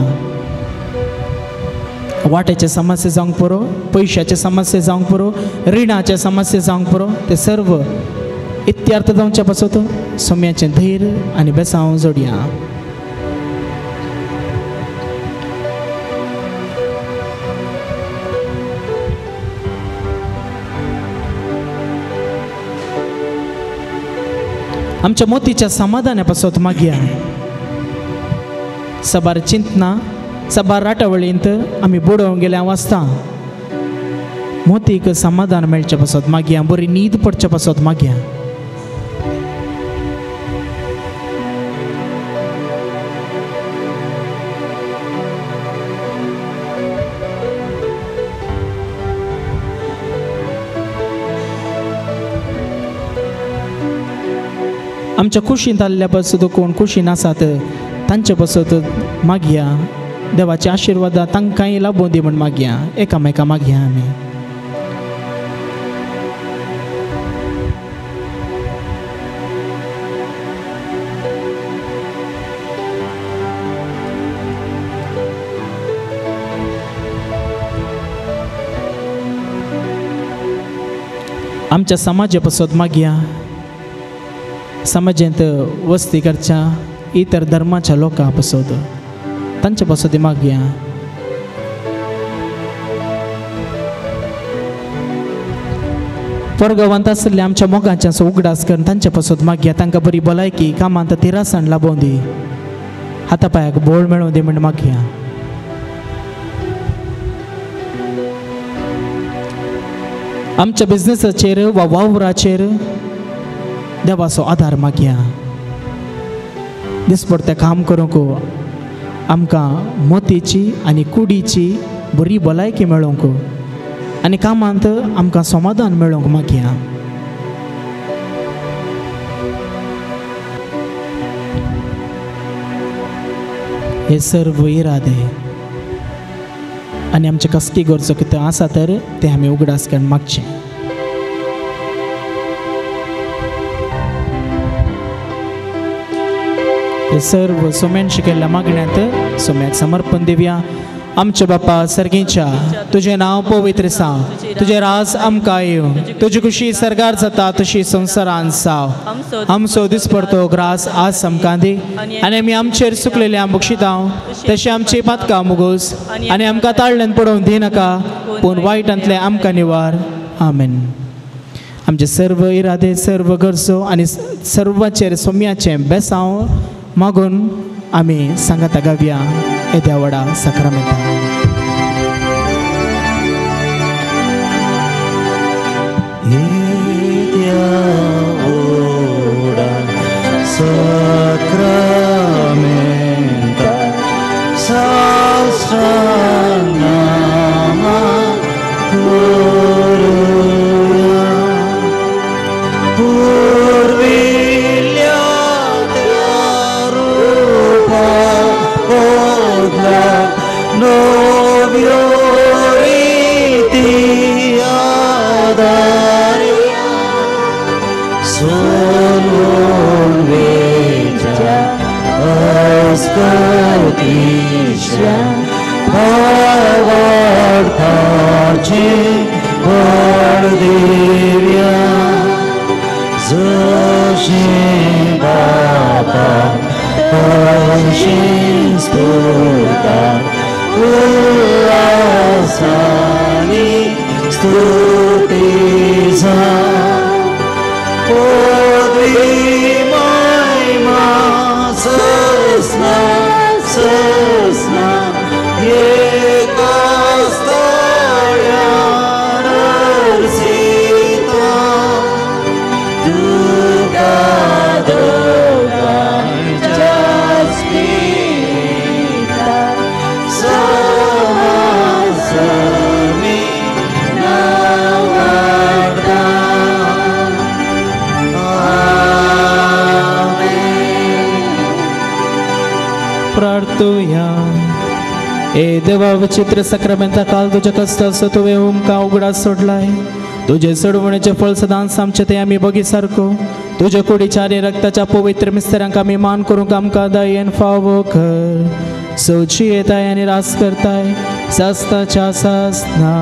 वाट्याचे समस्या जावंक पुरो पयशाचे समस्या जावंक पुरो रिणाचे समस्या जावंक पुरो ते सर्व इत्यर्थ जावच्या पासत सोम्याचें धैर्य आनी बेसांव जोडया. आमच्या मोतीच्या समाधाना पासत मागया. सबार चिंतना सबार राटावळींत आमी बुडोवंक गेल्या वाचता मोतीक समाधान मेळचे पासत मागया. बरी न्हीद पडचे पासत मागया. आमच्या कुशींत आल्ल्या पासत कोण कुशीन आसात तांचे पासत मागया. देवाचे आशिर्वाद तांकांय लाबोवन दी म्हूण मागया. एकामेका मागया आमी. आमच्या समाजा पासत मागया. समाजेंत वस्ती करच्या इतर धर्माच्या लोकां पासत तांचे पासत मागया. परगांवांत आशिल्ल्या आमच्या मोगांच्या उगडास करून तांचे पासत मागया. तांकां बरी भलायकी कामांत तिरासण लाबोवन दी, हाता पांयाक बोळ मेळोवन दी म्हण मागया. आमच्या बिजनेसाचेर वा वावराचेर देवाचो आदार मागया. दिसपडतें काम करूंक आमकां मोतीची आनी कुडीची बरी भलायकी मेळोवंक आनी कामांत आमकां समाधान मेळोवंक मागया. हे सर्व इरादे आनी आमचे कसकी गरजो कितें आसा तर ते आमी उगडास करून मागचें. हे सर्व सोम्यान शिकयल्ल्या मागण्यांत सोम्याक समर्पण दिवया. आमच्या बापा सर्गीच्या, तुजें नांव पवित्र साव, तुजें राज आमकां येवं, तुजी खुशी सर्गार जाता तशी संवसारान साव. आमचो दिसपडतो ग्रास आज आमकां दी आनी आमी आमचेर सुकलेल्या बक्षितांव तशें आमची पातकां मुगोस आनी आमकां ताळल्यान पडोवन दिनाका, पूण वायटांतलें आमकां निवार. आमेन. आमचे सर्व इरादे, सर्व गरजो आनी सर्वाचेर सोम्याचें बेसांव मागून आमी सांगाता गावया येद्या व्हडा साक्रामेंता. येद्या व्हडा साक्रामेंता सास्त्रानामा करुया पुर्विल्ल्या नव्यो रिती आदारी सोलून वेच्या अस्कतीच्या भावार्थाचे बळ दिव्या जशें बापा तशेंच पुता उल्हासानी स्तुती जावं. पदवी महिमा सस्ना सस्ना एका स्थळ्यार अर्सिता तुका दोगांच्या पिता समासमी नावार्ता. प्रार्थुया. ए देवा, विचित्र साक्रामेंता काल तुज्या कश्टाचो तुवें आमकां उगडास सोडलाय. तुजे सोडवणेचें फळ सदांच आमचें तें आमी बगी सारको तुज्या कुडीच्या आनी रक्ताच्या पवित्र मिस्तरांक आमी मान करूंक आमकां दयेन फावो कर. सोची येताय आनी रास करताय सास्ताच्या सासना.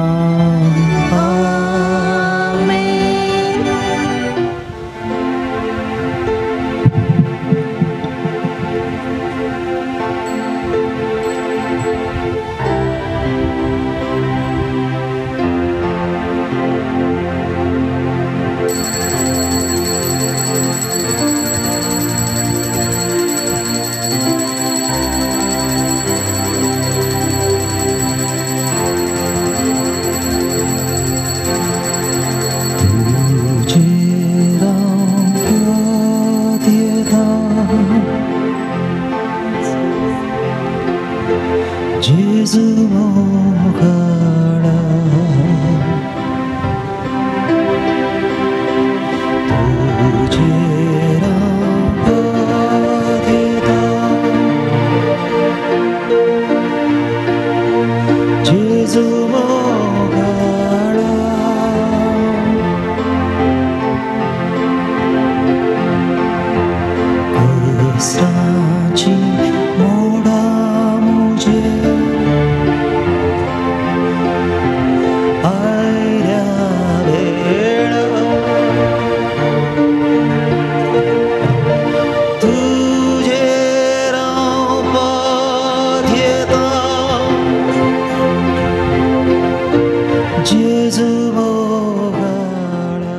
जेजू मोगाळा.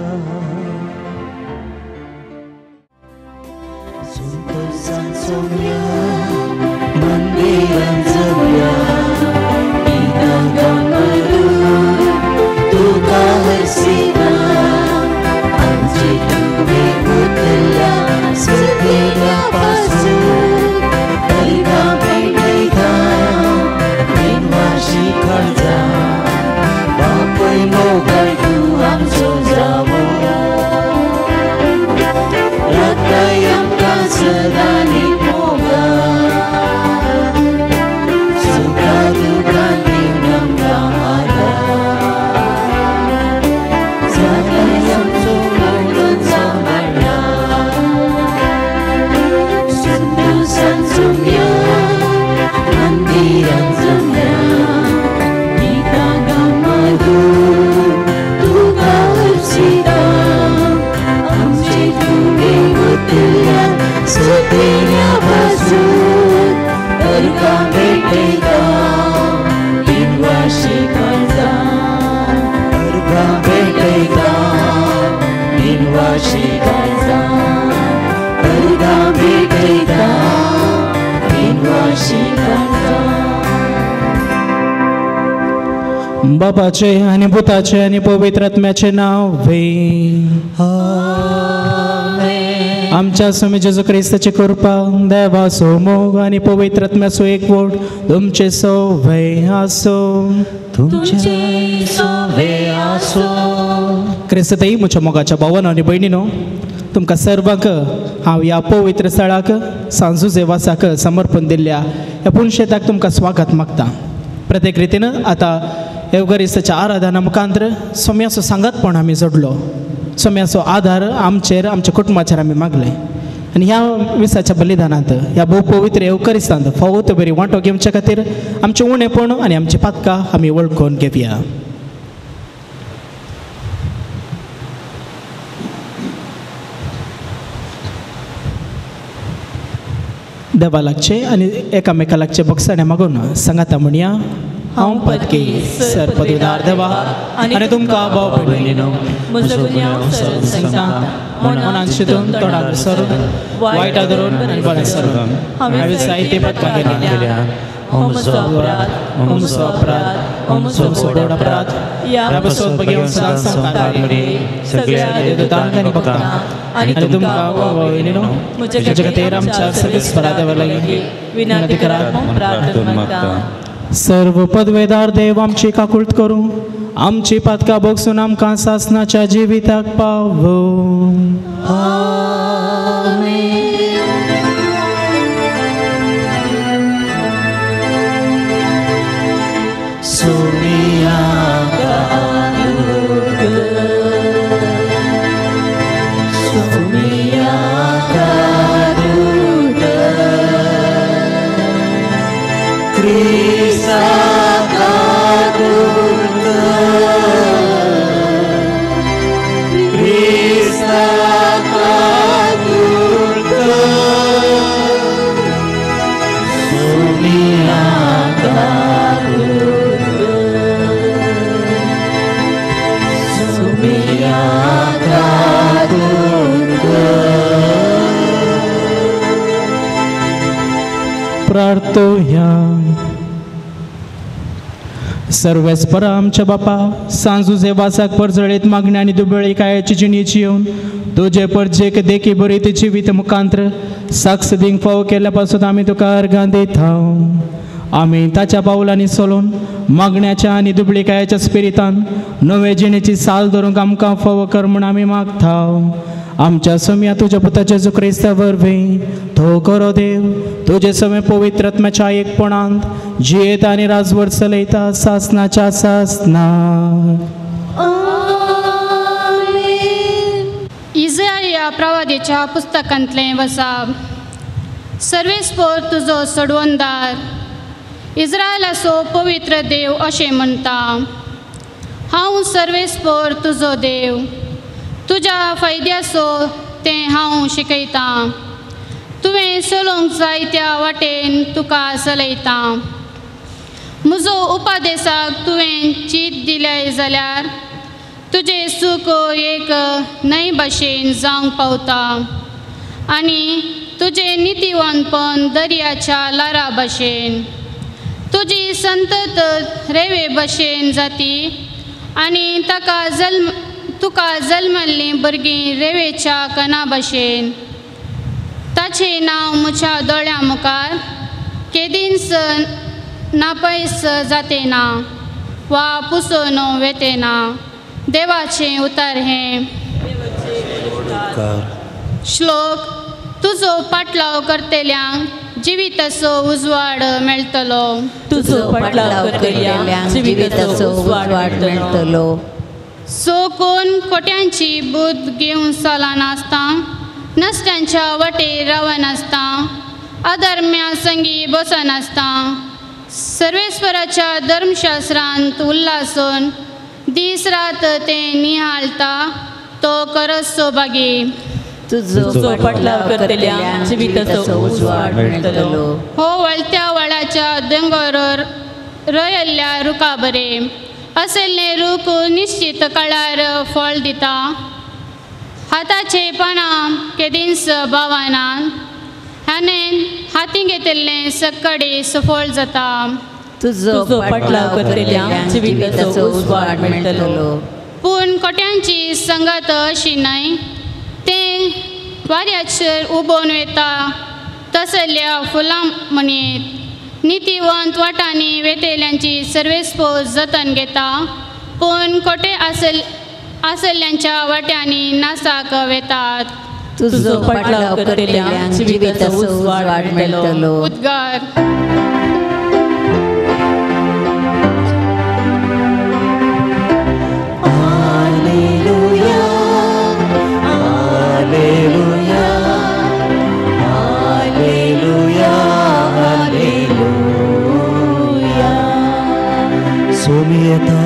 सुंदर सोम्या मंदिरां जम्या गीतां गावून तुका हरसिता आमचे तुवें उतरल्या सुरतेल्या पासून अर्गां पेटयता दिनवाशी खळजा बापय मोगाळ तूं आमचो जावया राखताय आमकां सदां मोगा सुखा दुखां दिवन आमकां आदार जाताय आमचो म्हणून सांबाळा सुंदर सांजोम्या मंदिरां जम्या गीतां गावून तुका हरसिता आमचे तुवें उतरल्या सुतेल्या पासून अर्गां भेटयता दिनवाशी काळजा अर्गां भेटयता दिनवाशी काळजा अर्गां भेटयता दिनवाशी काळजा. बापाचे आनी पुताचे आनी पवित्र आत्म्याचे नांव वे. आमच्या स्वामी जेजू क्रिस्ताची कृपा, देवाचो मोग आनी पवित्र आत्म्याचो एकवट तुमचे सवे आसो. तुमचे सवे आसो. क्रिस्तताई म्हज्या मोगाच्या भावानो आनी भयणीनो, तुमकां सर्वांक हांव ह्या पवित्र स्थळाक सांजू जेवासाक समर्पण दिल्ल्या ह्या पुनशेताक तुमकां स्वागत मागता. प्रत्येक रितीन आतां एवगरिस्ताच्या आराधना मुखांतर सोम्याचो सांगातपण आमी जोडलो, सोम्याचो आदार आमचेर आमच्या कुटुंबाचेर आमी मागले आनी ह्या विसाच्या बलिदानांत ह्या भोव पवित्र एवकरिस्तांत फावो तो बरी वांटो घेवच्या खातीर आमचें उणेपण आनी आमची पातकां आमी वळखून घेवया. देवा लागचे आनी एकामेका लागचे बक्षाणे मागून सांगाता म्हणया. हांव पदकी सर पदवीदार देवा आनी तुमकां भाव भयणीनो म्हजो गुन्यांव सरळ सांगता मनान चिंतून तोंडार सरून वायटा धरून आनी बरें सरून हांवें जायतीं पदकां केल्या. हो म्हजो अपराध, हो म्हजो अपराध, हो म्हजो व्हड अपराध. ह्या पासून घेवन सदांच सांगता सगळ्या देवदूतांक आनी भक्तांक आनी तुमकां भाव भयणीनो म्हजे खातीर आमच्या सर्वेस्परा देवा लागीं विनंती करात म्हूण प्रार्थना मागता. सर्व पदवेदार देव आमची काकूळत करूं, आमची पातकां भोगसून आमकां सासनाच्या जिविताक पावो. सोमिया सोमिया क्रिस्ता प्रार्थोया. सर्वेस्परा आमच्या बापा सांजू जेवासाक परजळीत मागण्या आनी दुबळी कायाची जिणेची येवन तुजे परजेक देखी बरी जिवीत मुखांत्र साक्ष दिवंक फावो केल्या पासून आमी तुका अर्गां दिता. आमी ताच्या पावलांनी चलोवन मागण्याच्या आनी दुबळीकायाच्या स्पिरितान नवे जिणेची साल धरूंक आमकां फावो कर म्हूण आमी मागता. आमच्या सोम्या तुज्या पुता जेजू क्रिस्ता वरवीं तो करो देव तुजे समे पवित्र आत्म्याच्या एकपणांत जियेता आनी राजवट चलयता सासनाच्या सासना. इजया प्रवादीच्या पुस्तकांतलें वसाब. सर्वेस्पोर तुजो सोडवणदार इस्रायलाचो पवित्र देव अशें म्हणटा. हांव सर्वेस्पोर तुजो देव, तुज्या फायद्याचो तें हांव शिकयतां, तुवें चलोवंक जाय त्या वाटेन तुका चलयतां. म्हजो उपादेसाक तुवें चीत दिलें जाल्यार तुजें सूख एक न्हंय भशेन जावंक पावता आनी तुजें नितीवंतपण दर्याच्या ल्हारां भशेन। तुजी संतत रेंवे भशेन जाती आनी ताका जल्म तुका जल्मल्लीं भुरगीं रेंवेच्या कणा भशेन। ताचें नांव म्हज्या दोळ्यां मुखार केदींच नापयस जाते ना वा पुसून वेते ना। देवाचें उतर हें। श्लोक तुजो पाटलाव करतल्यांक जिविताचो उजवाड मेळटलो। तुजो पाटलाव करतल्यांक जिविताचो उजवाड मेळटलो। सो कोण कोट्यांची बुद्द घेवन चलनासता, नसत्यांच्या वाटेर रावनासता, अधर्म्या संगी बसनासता, सर्वेस्वराच्या धर्मशास्त्रांत उल्हासून दीस रात तें निहाळता तो करस सोभागी। तुजो पाटलाव करतल्यांक जिविताचो उजवाड मेळटलो। हो वळत्या वळाच्या दोंगरार रोयल्ल्या रुखा बरें असले रूख निश्चित काळार फळ दिता। हाताचे पानां केदींच बावना हाणें हातीं घेतिल्लें सकडी सफळ जाता। तुजो पाटलाव करतल्यांक जिविताचो उजवाड मेळटलो। पूण कोट्यांची संगत अशी न्हय, तें वाऱ्याचेर उबोवन वता तसल्या फुलां म्हणयेत। नितीवंत वाटांनी वेतेल्यांची सर्वेस्पोज जतन घेता, पूण कोटे आसल्यांच्या वाट्यांनी नासाक वेतात। तुजो पाटलाव करतल्यांक जिविताचो उजवाड मेळटलो। उद्गार। सोमी येता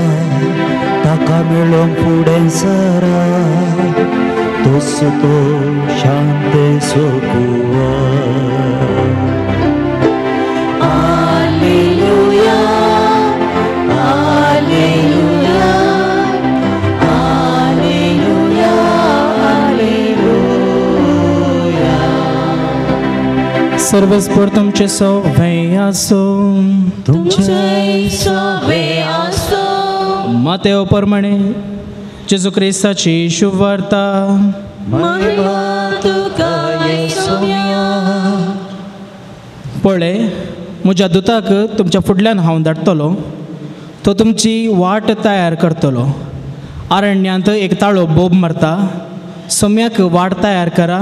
ताका मेळोवंक फुडें सरा, तोस तो शांत सोकुवा। आलेलुया आलेलुया आलेलुया आलेलुया। सर्वस्पर तुमचे सवे आसो, तुमचे सवे आसो। मातेव प्रमाणे जेजू क्रिस्ताची शुभवार्ता। महिमा तुका येसुया। पळय म्हज्या दुताक तुमच्या फुडल्यान हांव धाडटलो, तो तुमची वाट तयार करतलो। आरण्यांत एक ताळो बोब मारता, सम्याक वाट तयार करा,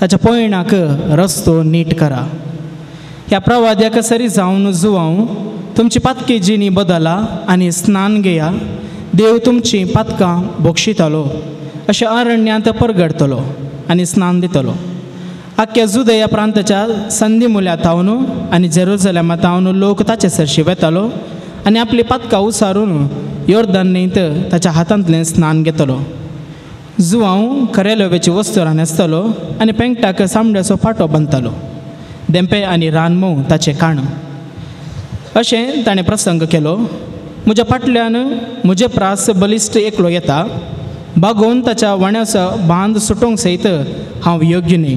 ताच्या पयणाक रस्तो नीट करा। ह्या प्रवाद्याक सरी जावन जुवांव तुमची पातकी जिणी बदला आनी स्नान घेया, देव तुमची पातकां बोक्षितलो अशें अरण्यांत परगडतलो आनी स्नान दितलो। आख्या जुदया प्रांताच्या संदी मुल्या थावन आनी जेरुजलेमा थावन लोक ताचे सरशी वेतालो आनी आपली पातकां उसारून योर्दन न्हंयत ताच्या हातांतलें स्नान घेतलो। जुवांव खऱ्या लोवेची वस्तुरां न्हेसतलो आनी पेंकटाक सामड्याचो फाटो बांदतालो, देंपे आनी रानमोव ताचें काण। अशें ताणें प्रसंग केलो। म्हज्या फाटल्यान म्हजे प्रास बलिश्ट एकलो येता, बागोवन ताच्या वाण्याचो बांद सुटोवंक सयत हांव योग्य न्हय।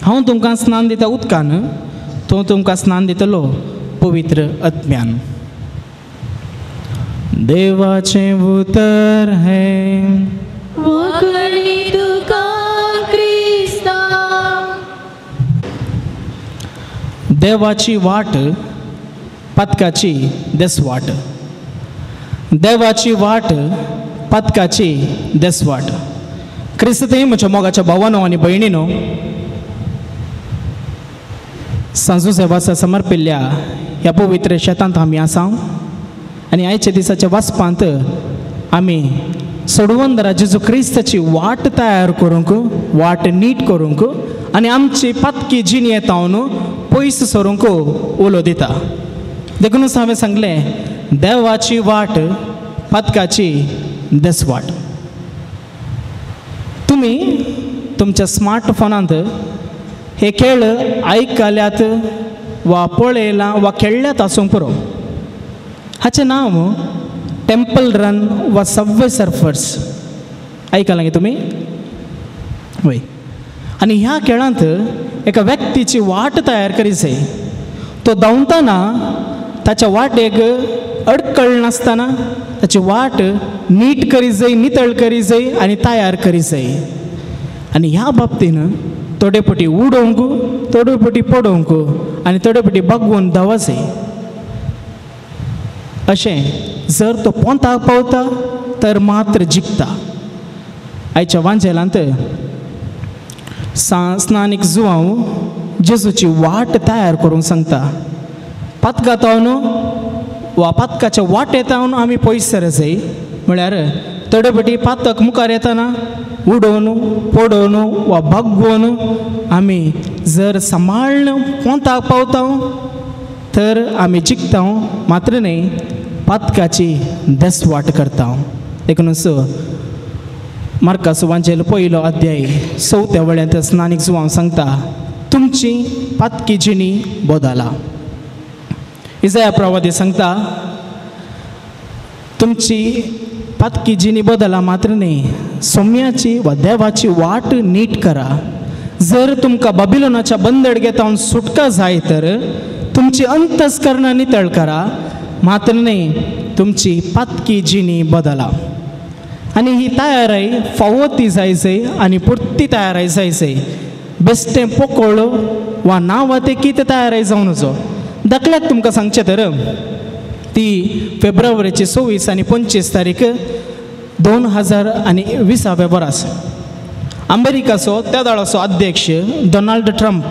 हांव तुमकां स्नान दिता उदकान, तो तुमकां स्नान दितलो पवित्र आत्म्यान। देवाचें उतर हें। देवाची वाट पातकाची देसवाट, देवाची वाट पातकाची देसवाट। क्रिस्ती म्हज्या मोगाच्या भावानो आनी भयणीनो, सांजू सेवासा समर्पिल्ल्या ह्या पवित्र शेतांत आमी आसा आनी आयच्या दिसाच्या वाचपांत आमी सोडवंदरा जेजू क्रिस्ताची वाट तयार करूंक, वाट नीट करूंक आनी आमची पातकी जिणी येता न्हू पयस सरूंक उलो दिता। देखूनच हांवें सांगलें, देवाची वाट पातकाची देसवाट। तुमी तुमच्या स्मार्टफोनांत हे खेळ आयकल्यात वा पळयलां वा खेळ्ळ्यात आसूंक पुरो। हाचें नांव टेम्पल रन वा सबवे सर्फर्स. आयकलां तुमी? वय. आनी ह्या खेळांत एका व्यक्तीची वाट तयार करी जाय. तो धांवतना ताच्या वाटेक अडकळ नासतना ताची वाट नीट करी जाय, नितळ करी जाय आनी तयार करी जाय. आनी ह्या बाबतीन थोडे पटी उडोवंक, थोडे पटी पडोवंक आनी थोडे पटी बागोवन धांवा जाय. अशें जर तो पोंताक पावता तर मात्र जिखता. आयच्या वांजेलांत स्नानीक जुवांव जेजूची वाट तयार करूंक सांगता. पातकांतावन वा पातकाच्या वाटेतावन आमी पयस सर जाय. म्हळ्यार थोडे पटी पातक मुखार येतना उडोवन, पडोवन वा बागोवन आमी जर सांबाळ्ळ पोंताक पावता तर आमी जिखता, मात्र न्हय पातकाची देसवाट करता. देखूनच मार्कास वांजेल पयलो अध्याय चवथ्या वळ्यांत स्नानीक जुवांव सांगता, तुमची पातकी जिणी बदला. इजाया प्रवादी सांगता, तुमची पातकी जिणी बदला मात्र न्हय, सोम्याची वा देवाची वाट नीट करा. जर तुमकां बाबिलोनाच्या बंदडगेतावन सुटका जाय तर तुमची अंतस्करणां नितळ करा, मात्र न्हय तुमची पातकी जिणी बदला. आनी ही तयाराय फावो ती जाय जाय आनी पुरती तयाराय जाय जाय. बेश्टें पोकोळ वा ना वा तें कितें तयाराय जावन नजो. दाखल्याक तुमकां सांगचें तर ती फेब्रुवारीची 26 आनी 25 तारीख 2020 वर्स अमेरिकाचो त्या दळाचो अध्यक्ष डोनाल्ड ट्रंप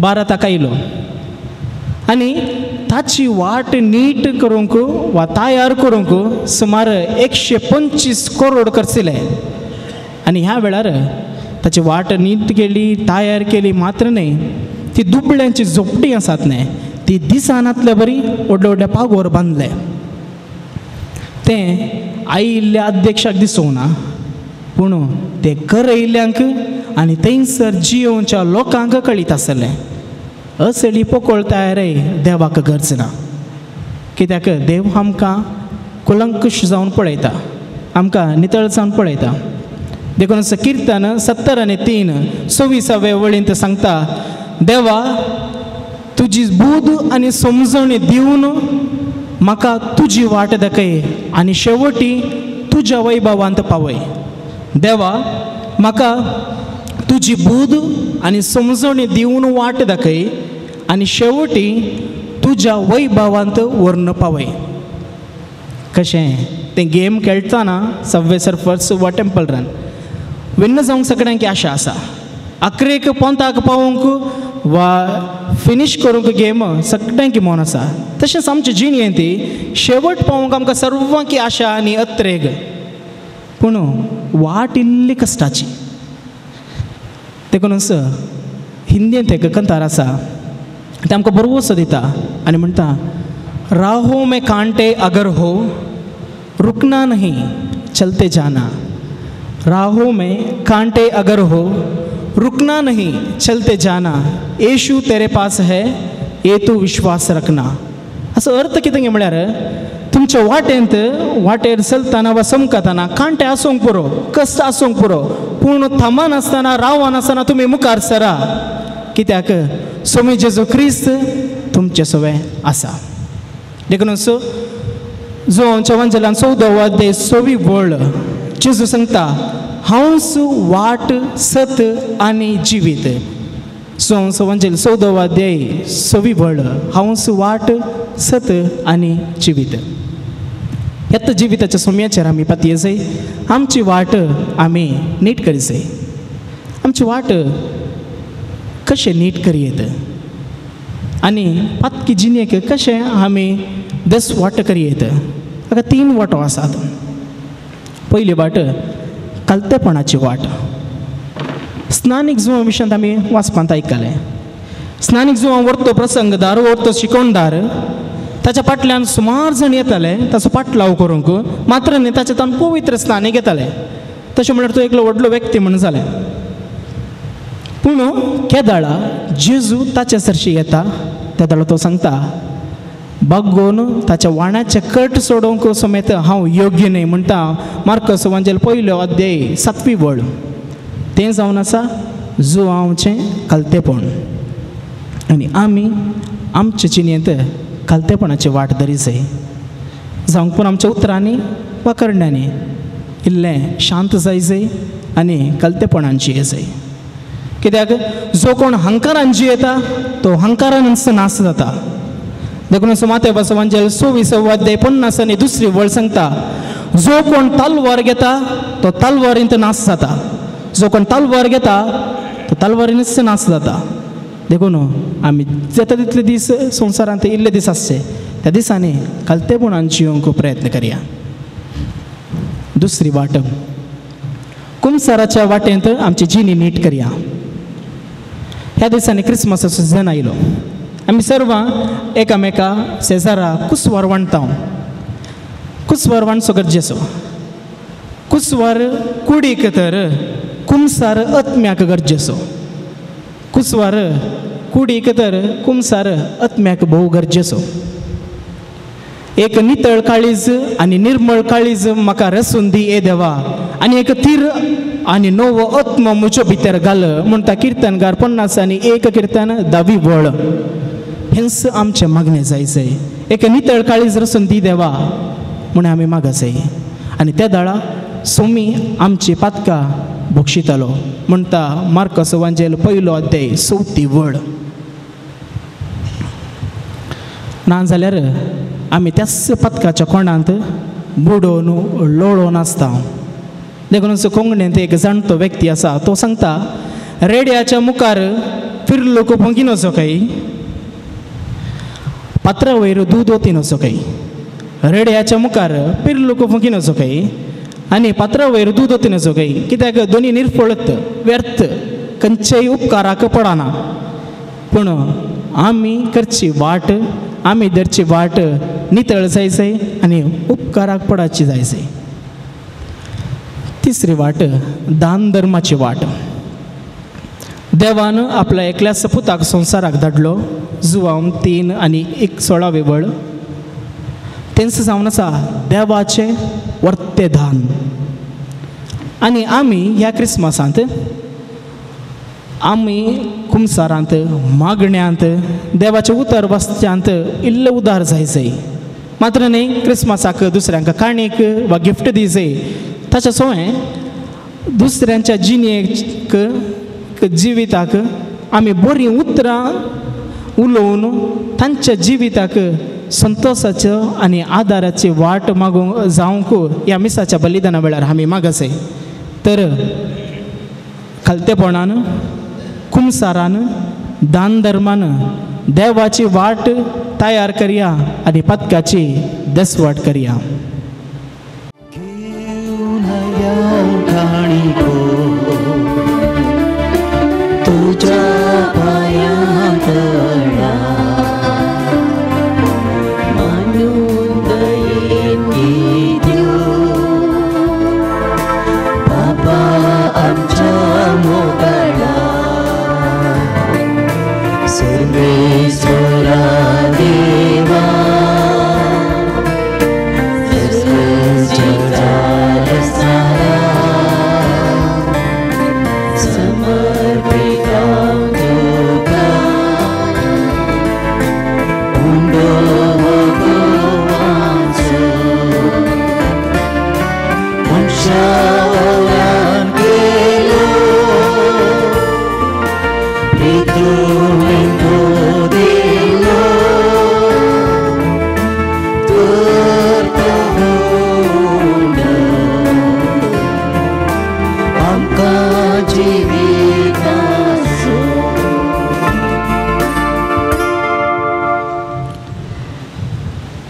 भारताक आयलो आनी ताची वाट नीट करूंक वा तयार करूंक सुमार 125 करोड खर्चिले. आनी ह्या वेळार ताची वाट नीट केली, तयार केली, मात्र न्हय ती दुबळ्यांची झोपडी आसात न्हय ती दिसनातले बरी व्हडले व्हडले पागोर बांदले. तें आयिल्ल्या अध्यक्षाक दिसूंक ना, पूण तें करयल्ल्यांक आनी थंयसर जियोवच्या लोकांक कळीत आसलें. असली पोकळ तयारय देवाक गरज ना, कित्याक देव आमकां कुलंकुश जावन पळयता, आमकां नितळ जावन पळयता. देखून किर्तन 70 आणि 3 26व्या वळींत सांगता, देवा तुजी बूद आनी समजणी दिवन म्हाका तुजी वाट दाखय आनी शेवटी तुज्या वैभवांत पावय. देवा म्हाका तुजी बूद आनी समजणी दिवन वाट दाखय आनी शेवटी तुज्या वैभवांत व्हरून पावय. कशें तें गेम खेळटना सबवे सर्फर्स वा टेम्पल रन विन्न जावंक सगळ्यांक आशा आसा, अकरेक पोंताक पावोवंक वा फिनीश करूंक गेम सगळ्यांक मन आसा. तशेंच आमचे जिणेंत ती शेवट पावोवंक आमकां सर्वांकी आशा आनी अत्रेग, पूण वाट इल्ली कश्टाची. देखूनच हिंदींत एक कंतार आसा, ते आमकां बरवसो दिता आनी म्हणटा, राहो में कांटे अगर हो रुकना नहीं चलते जाना. राहों में कांटे अगर हो रुकना नहीं चलते जाना, येशू तेरे पास है ये तू विश्वास रखना. असो अर्थ कितें म्हळ्यार तुमच्या वाटेंत वाटेर चलतना वा समकतना कांटे आसूंक पुरो, कश्ट आसूंक पुरो, पूण थांबनासतना रावनासतना तुमी मुखार सरा, कित्याक स्वामी जेजू क्रिस्त तुमचे सवें आसा. देखून जो आमच्या वंजलान 14 अध्याय 6वी वळ जेजू सांगता, हांवच वाट सत आनी जिवीत. सो वंजेल 14 अध्याय 6वी वळ, हांवच वाट सत आनी जिवीत. ह्यात जिविताच्या सोम्याचेर आमी पातये जाय, आमची वाट आमी नीट करी जाय. आमची वाट कशें नीट करयेत आनी पातकी जिणेक कशें आमी दस वाट करयेत. हाका 3 वाटो आसात. पयली वाट कालतेपणाची वाट. स्नानीक जुंवा विशयांत आमी वाचपांत आयकलें. स्नानीक जुंवा व्हरतो प्रसंगदार, व्हरतो शिकोवणदार, ताच्या फाटल्यान सुमार जाण येताले ताचो पाटलाव करूंक, मात्र न्ही ताच्या तान पवित्र स्नानी घेताले. तशें म्हणल्यार तो एकलो व्हडलो व्यक्ती म्हूण जालें. पूण केदाळा जेजू ताच्या सरशी येता तेदाळा तो सांगता, बागोवन ताच्या वाणाचें कट सोडोवंक समेत हांव योग्य न्हय म्हणटा मार्कस वांजेल पयलो अध्याय 7वी वळ. तें जावन आसा जुवांवचें खालतेपण. आनी आमी आमचे जिणेंत खालतेपणाची वाट धरी जाय. जावंक पूण आमच्या उतरांनी वा करण्यांनी इल्लें शांत जाय जाय आनी खालतेपणान जिये जाय. कित्याक जो कोण हंकारान जियेता तो हंकारानच नाश जाता. देखून माते बसवांजेल 26 अध्याय 50 आनी 2री वळ सांगता, जो कोण तलवार घेता तो तलवारींत नाश जाता, जो कोण तलवार घेता तो तलवारीनच नाश जाता. देखून आमी जाता तितले दीस संवसारांत इल्ले दीस आसचे त्या दिसांनी खालतेपणान जियोंक प्रयत्न करया. दुसरी वाट, कुमसाराच्या वाटेंत आमची जिणी नीट करया. ह्या दिसांनी क्रिसमसाचो सिजन आयलो. आमी सर्वां एकामेका शेजारा कुसवार वांटता. कुसवार वांटचो गरजेचो. कुसवार कुडीक तर कुमसार आत्म्याक गरजेचो. कुसवार कुडीक तर कुमसार आत्म्याक भोव गरजेचो. एक नितळ काळीज आनी निर्मळ काळीज म्हाका रसून दी ए देवा, आनी एक तीर आनी नवो आत्मो म्हज्या भितर घाल म्हणटा किर्तनगार 50 आनी 1 किर्तन 10वी वळ. हेंच आमचें मागणें जाय जाय. एक नितळ काळीज रसून दी देवा म्हूण आमी मागा जाय. आनी त्या दाळा सोमी आमची पातकां भोगशितालो म्हणटा मार्कस वांजेल 1 अध्याय 4 वळ. ना जाल्यार आमी त्याच पथकाच्या कोणांत बुडोवन लोळोवन आसता. देखून कोंकणींत एक जाणटो व्यक्ती आसा तो सांगता, रेड्याच्या मुखार फिरलो पोंगी नसो काय, पात्रा वयर दूद ओती नसो काय. रेड्याच्या मुखार पिरलो पोंगी नसो काय आनी पात्रा वयर दूद ओती नसो काय. कित्याक दोनी निर्फळत व्यर्थ खंयच्याय उपकाराक पडना. पूण आमी करची वाट, आमी धरची वाट नितळ जाय जाय आनी उपकाराक पडाची जाय जाय. तिसरी वाट, दान धर्माची वाट. देवान आपल्या एकल्या सपुताक संवसाराक धाडलो जुवांव 3 आनी 1 16वी वळ. तेंच जावन आसा देवाचें वर्ते दान. आनी आमी ह्या क्रिसमसांत आमी कुमसारांत मागण्यांत देवाचें उतर वाचच्यांत इल्लें उदार जाय जाय. मात्र न्ही क्रिसमसाक दुसऱ्यांक काणीक वा गिफ्ट दी जाय, ताच्या सोवें दुसऱ्यांच्या जिणेक जिविताक आमी बरीं उतरां उलोवन तांच्या जिविताक संतोसाच्यो आनी आदाराची वाट मागूंक जावंक ह्या मिसाच्या बलिदाना वेळार आमी मागसे. तर खालतेपणान कुमसारान दान धर्मान देवाची वाट तयार करया आनी पथकाची दसवाट करया. तुझ्या पायांत मानून दयेन दिव बाबा आमच्या मोगाळा सर्वेश्वरा देवा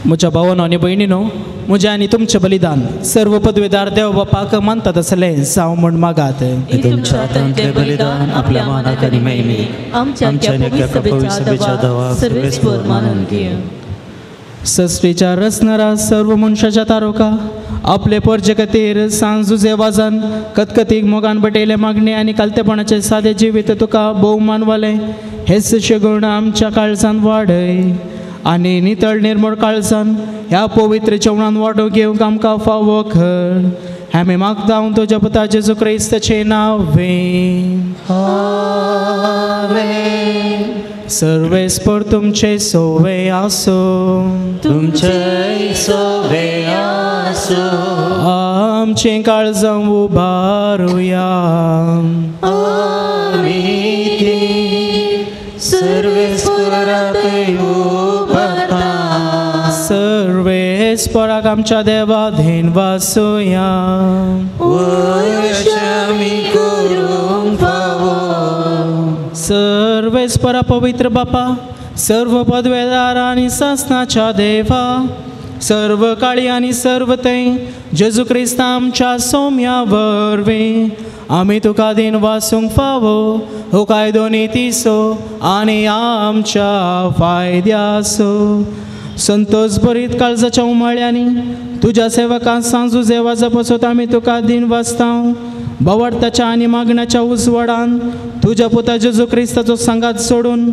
म्हज्या भावानो आनी भयणीनो, म्हजें आनी तुमचें बलिदान सर्व पदवेदार देव बापाक मानतात आसलें जावं म्हूण मागात. तुमच्या हातांतलें बलिदान आपल्या मानाक आनी महिमेक आमच्या पवित्र दवा सर्वेस्पर मानून घेवं. सृश्टीच्या रचणारा सर्व मनशाच्या तारोका आपले परजे खातीर सांजुजे वाजान कतकतीक मोगान बटयले मागणे आनी कालतेपणाचे सादे जिवीत तुका भोवमान वाले हेच शेगुण आमच्या काळजान वाडय. आनी नितळ निर्मळ काळजान ह्या पवित्र जेवणान वांटो घेवंक आमकां फावो कर. आमी मागता तुज्या पुता जेजू क्रिस्ताचें नांवें. आमेन. सर्वेस्पर तुमचे सोवे आसूं. तुमचे सोवे आसूं. आमचें काळजां उबारुया. आमी ती सर्वेस्पराक उबारता. सर्वेस्पराक आमच्या देवा धेन वासुया. वर्षामी करूंक फावो. सर्वेस्परा पवित्र बापा, सर्व पदवेदार आनी सासनाच्या देवा, सर्व काळी आनी सर्व थंय जेजू क्रिस्ता आमच्या सोम्या वरवीं आमी तुका दिन वासूंक फावो हो कायदो नितीचो आनी आमच्या फायद्याचो. संतोष भरीत काळजाच्या उमाळ्यांनी तुज्या सेवकां सांजू देवाचा पसत आमी तुका दिन वाचता. बवार्थाच्या आनी मागण्याच्या उजवाडान तुज्या पुता जेजू क्रिस्ताचो सांगात सोडून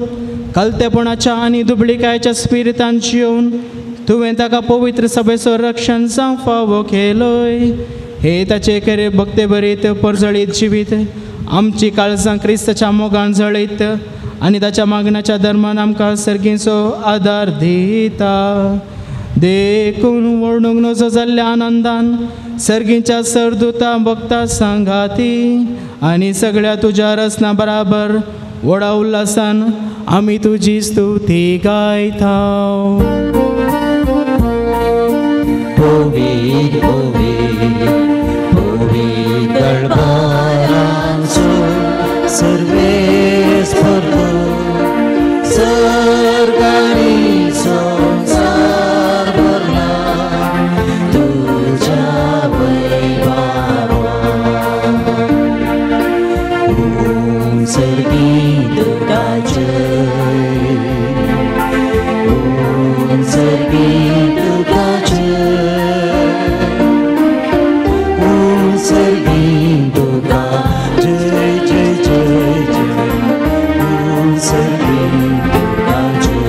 कलतेपणाच्या आनी दुबळिकायेच्या स्पिरितान जियोवन तुवें ताका पवित्र सभेचो रक्षण जावंक फावो केलोय. हे ताचे खरे भक्ते भरीत परजळीत जिवीत आमची काळजां क्रिस्ताच्या मोगान जळयत आनी ताच्या मागण्याच्या धर्मान आमकां सर्गीचो आदार दिता. देखून वर्णूंक नजो जाल्ल्या आनंदान सर्गीच्या सरदुता भक्ता सांगाती आनी सगळ्या तुज्या रचना बराबर व्हडा उल्हासान आमी तुजी स्तुती गायता. पवित्र पवित्र पवित्र बारांचो सर्वेस्पर सर्गानी संसार भरला तुझ्या वैभवान. ॐ सर्गी तुका जय, ॐ सर्गी तुका जय, ॐ सर्गी तुका जय जय जय जय, ॐ सर्गी तुका जय.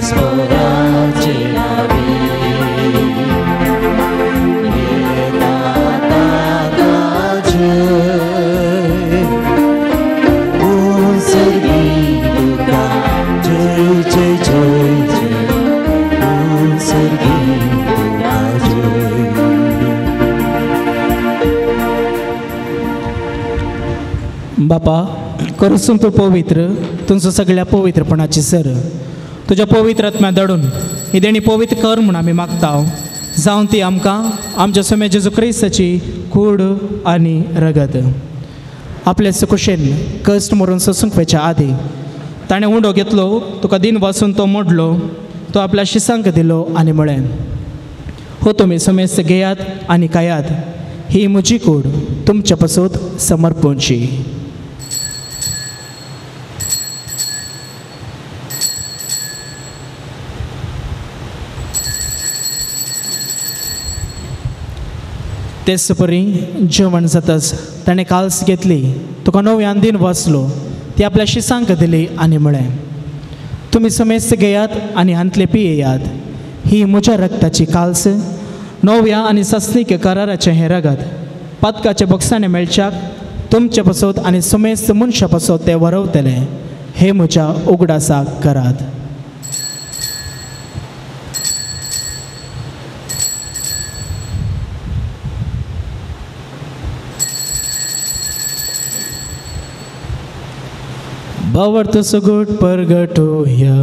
सर्वेस्पराचे नावे येता ताका जय, ॐ सर्गी तुका जय जय जय जय, ॐ सर्गी तुका जय. बापा करसून तूं पवित्र तुमचो सगळ्या पवित्रपणाची सर तुज्या पवित्र आत्म्या धाडून ही देणी पवित्र कर म्हूण आमी मागता. जावन ती आमकां आमच्या सोम्या जेजू क्रिस्ताची कूड आनी रगत. आपले सुकुशेन कश्ट मरून सोसूंक वयच्या आदीं ताणें उंडो घेतलो, तुका दिन वासून तो मोडलो, तो आपल्या शिसांक दिलो आनी म्हळें, हो तुमी समेस्त घेयात आनी खायात, ही म्हजी कूड तुमच्या पासत समर्पणची. तेच परी जेवण जातच ताणें काल्स घेतली, तुका नव्यान दिन वाचलो, ती आपल्या शिसांक दिली आनी म्हळें, तुमी समेस्त घेयात आनी हांतले पियेयात, ही म्हज्या रक्ताची काल्स, नव्या आनी सस्नीक कराराचें हें रगत, पातकाचे बक्षाणे मेळच्याक तुमचे पासत आनी समेस्त मनशा पासत तें वरवतलें, हे म्हज्या उगडासाक करात. भावार्थ सगोट परगटोया.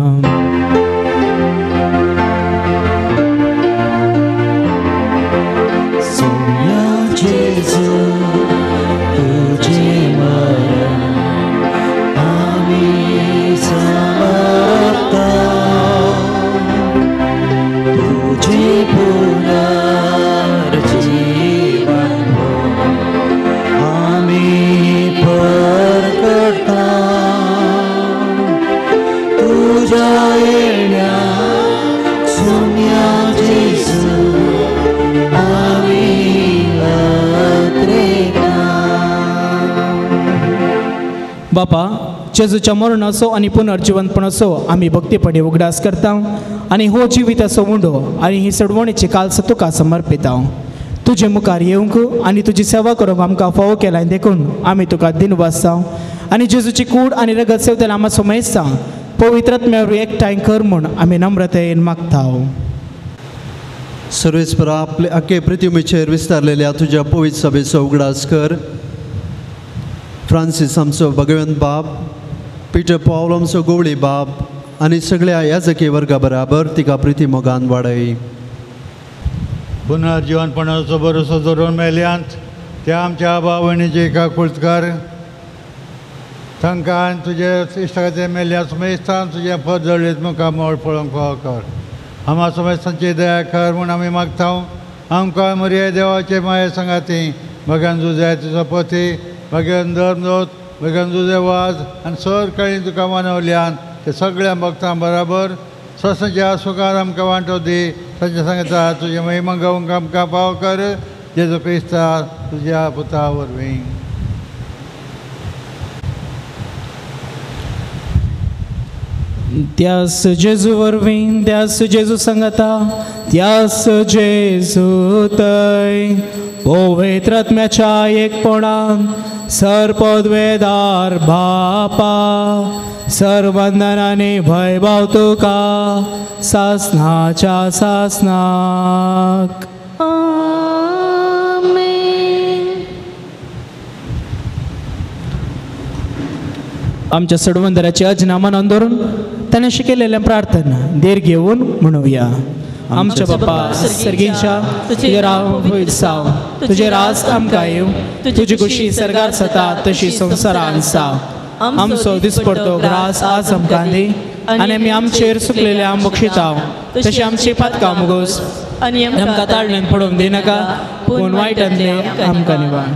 सोम्या जेजू तुझे मरण आमी समर्पता, तुझे पुनर्जीवन आमी परगटता. तुझ्या येण्या सोम्या जेजू आमी अत्रेता. बापा जेजूच्या मरणाचो आनी पुनर्जिवंतपणाचो आमी भक्तीपणी उगडास करता आनी हो जिविताचो उंडो आनी ही सडवणीची कालस तुका समर्पिता. तुजे मुखार येवंक आनी तुजी सेवा करूंक आमकां फावो केलाय देखून आमी तुका दिनवासता आनी जेजूची कूड आनी रगत सेवतेल आमा समयता पवित्र आत्म्या वरवीं एकठांय कर म्हूण आमी नम्रतायेन मागता. सर्वेस्परा आपले आखे पृथ्वीचेर विस्तारलेल्या तुज्या पवित्र सभेचो उगडास कर. फ्रांसीस आमचो भगवंत बाब, पीटर पावल आमचो गोवळी बाब आनी सगळ्या याजकी वर्गा बराबर तिका प्रिती मोगान वाडय. पुनर्जिवनपणाचो भरोसो दवरून मेल्यांत त्या आमच्या भाव भयणीची काकुळट कर. तांकां तुजे इश्टाचे मेल्ल्या समेस्तान तुजें फट जळीत मुखामळ पळोवंक फावो कर. आमा समेस्तांची दया कर म्हूण आमी मागता. आमकां मरिया देवाचे माये सांगाती भगन जुजाय तुजो पती भगन धर्मदोत भगन जुजे वाज आनी सर काळी तुका मानवल्यान ते सगळ्या भक्तां बराबर ससाच्या सुखार आमकां वांटो दी. तांच्या सांगता तुजें महिमा गावंक आमकां पाव कर. जेजू क्रिस्ता तुज्या पुता वरवीं. त्यास जेजू वरवीं, त्यास जेजू सांगता, त्यास जेजू तय पवित्र आत्म्याच्या एकपणान सर्पद्वेदार बापा सर्वंदनाने भयभाव तुका सासनाच्या सासनाक. आमच्या सडवंदराची अजना मनान धरून ताणें शिकयलेलें प्रार्थना धीर घेवन म्हणुया. आमच्या बापा सर्गींच्या तुजें राव होईल साव, तुजें राज आमकां येवं, तुजी खुशी सर्गार जाता तशी संवसारान साव. आमचो दिसपडतो ग्रास आज आमकां दी आनी आमी आमचेर सुकलेल्या बक्षिताव तशी आमची पातकां मुगोस आनी आमकां ताळण्यान पडोवंक दिनाका पूण वायटांतले आमकां निवार.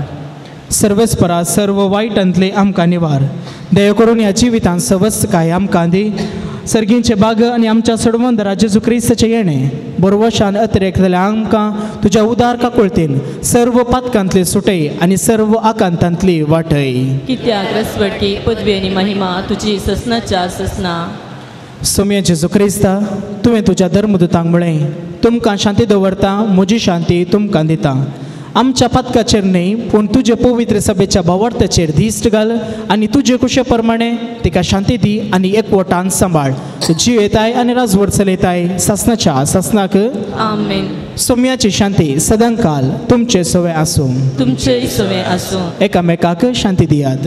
सर्वेस्परा सर्व वायटांतले आमकां निवार. दया करून ह्या जिवितांत सवस्त काय आमकां दी. सर्गींचे बाग आनी आमच्या सडवंदरा जेजू क्रिस्ताचें येणें बरवशान अतिरेक जाल्यार आमकां तुज्या उदार काकुळतीन सर्व पातकांतली सुटय आनी सर्व आकांतांतली वाटय. कित्याक रसवटकी पदवी आनी महिमा तुजी ससनाच्या ससना. सोम्या जेजू क्रिस्ता तुवें तुज्या धर्मदूतांक म्हळें तुमकां शांती दवरता, म्हजी शांती तुमकां दिता. आमच्या पातकाचेर न्हय पूण तुजे पवित्र सभेच्या भावार्थाचेर दिश्ट घाल आनी तुजे कुशे प्रमाणे तिका शांती दी आनी एकवटान सांबाळ. जीव येताय आनी राजवट चलयताय सासनाच्या सासनाक. आमेन. सोम्याची शांती सदांकाल तुमचे सवे आसूं. तुमचे सवे आसूं. एकामेकाक शांती दियात.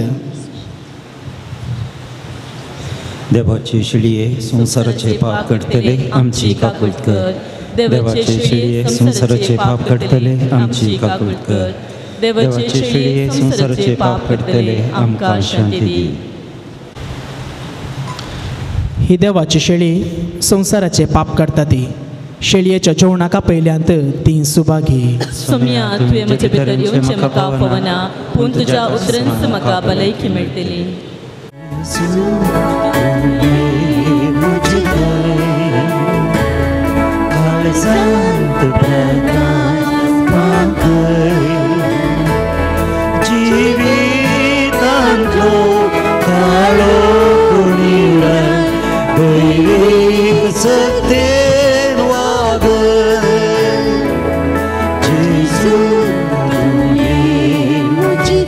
देवाचे शिळये संवसाराचे पाप काडटले आमची काकुळट कर. देवाचे शिळये संवसाराचे पाप काडटले आमची काकुळट कर. देवाचे शिळये संवसाराचे पाप काडटले आमकां शांती दी. ही देवाची शेळी संवसाराचे पाप काडटा ती शेळयेच्या जेवणाक आपयल्यांत ती सुभागी. सोम्या तुवें म्हजे भितर येवचें म्हाका पवना पूण तुज्या उतरांच म्हाका भलायकी मेळटली. संत प्रकाश पांखय जिवितांतलो काळो कुणीळ दैवीक सत्तेन वागय. जेजू तुवें म्हजी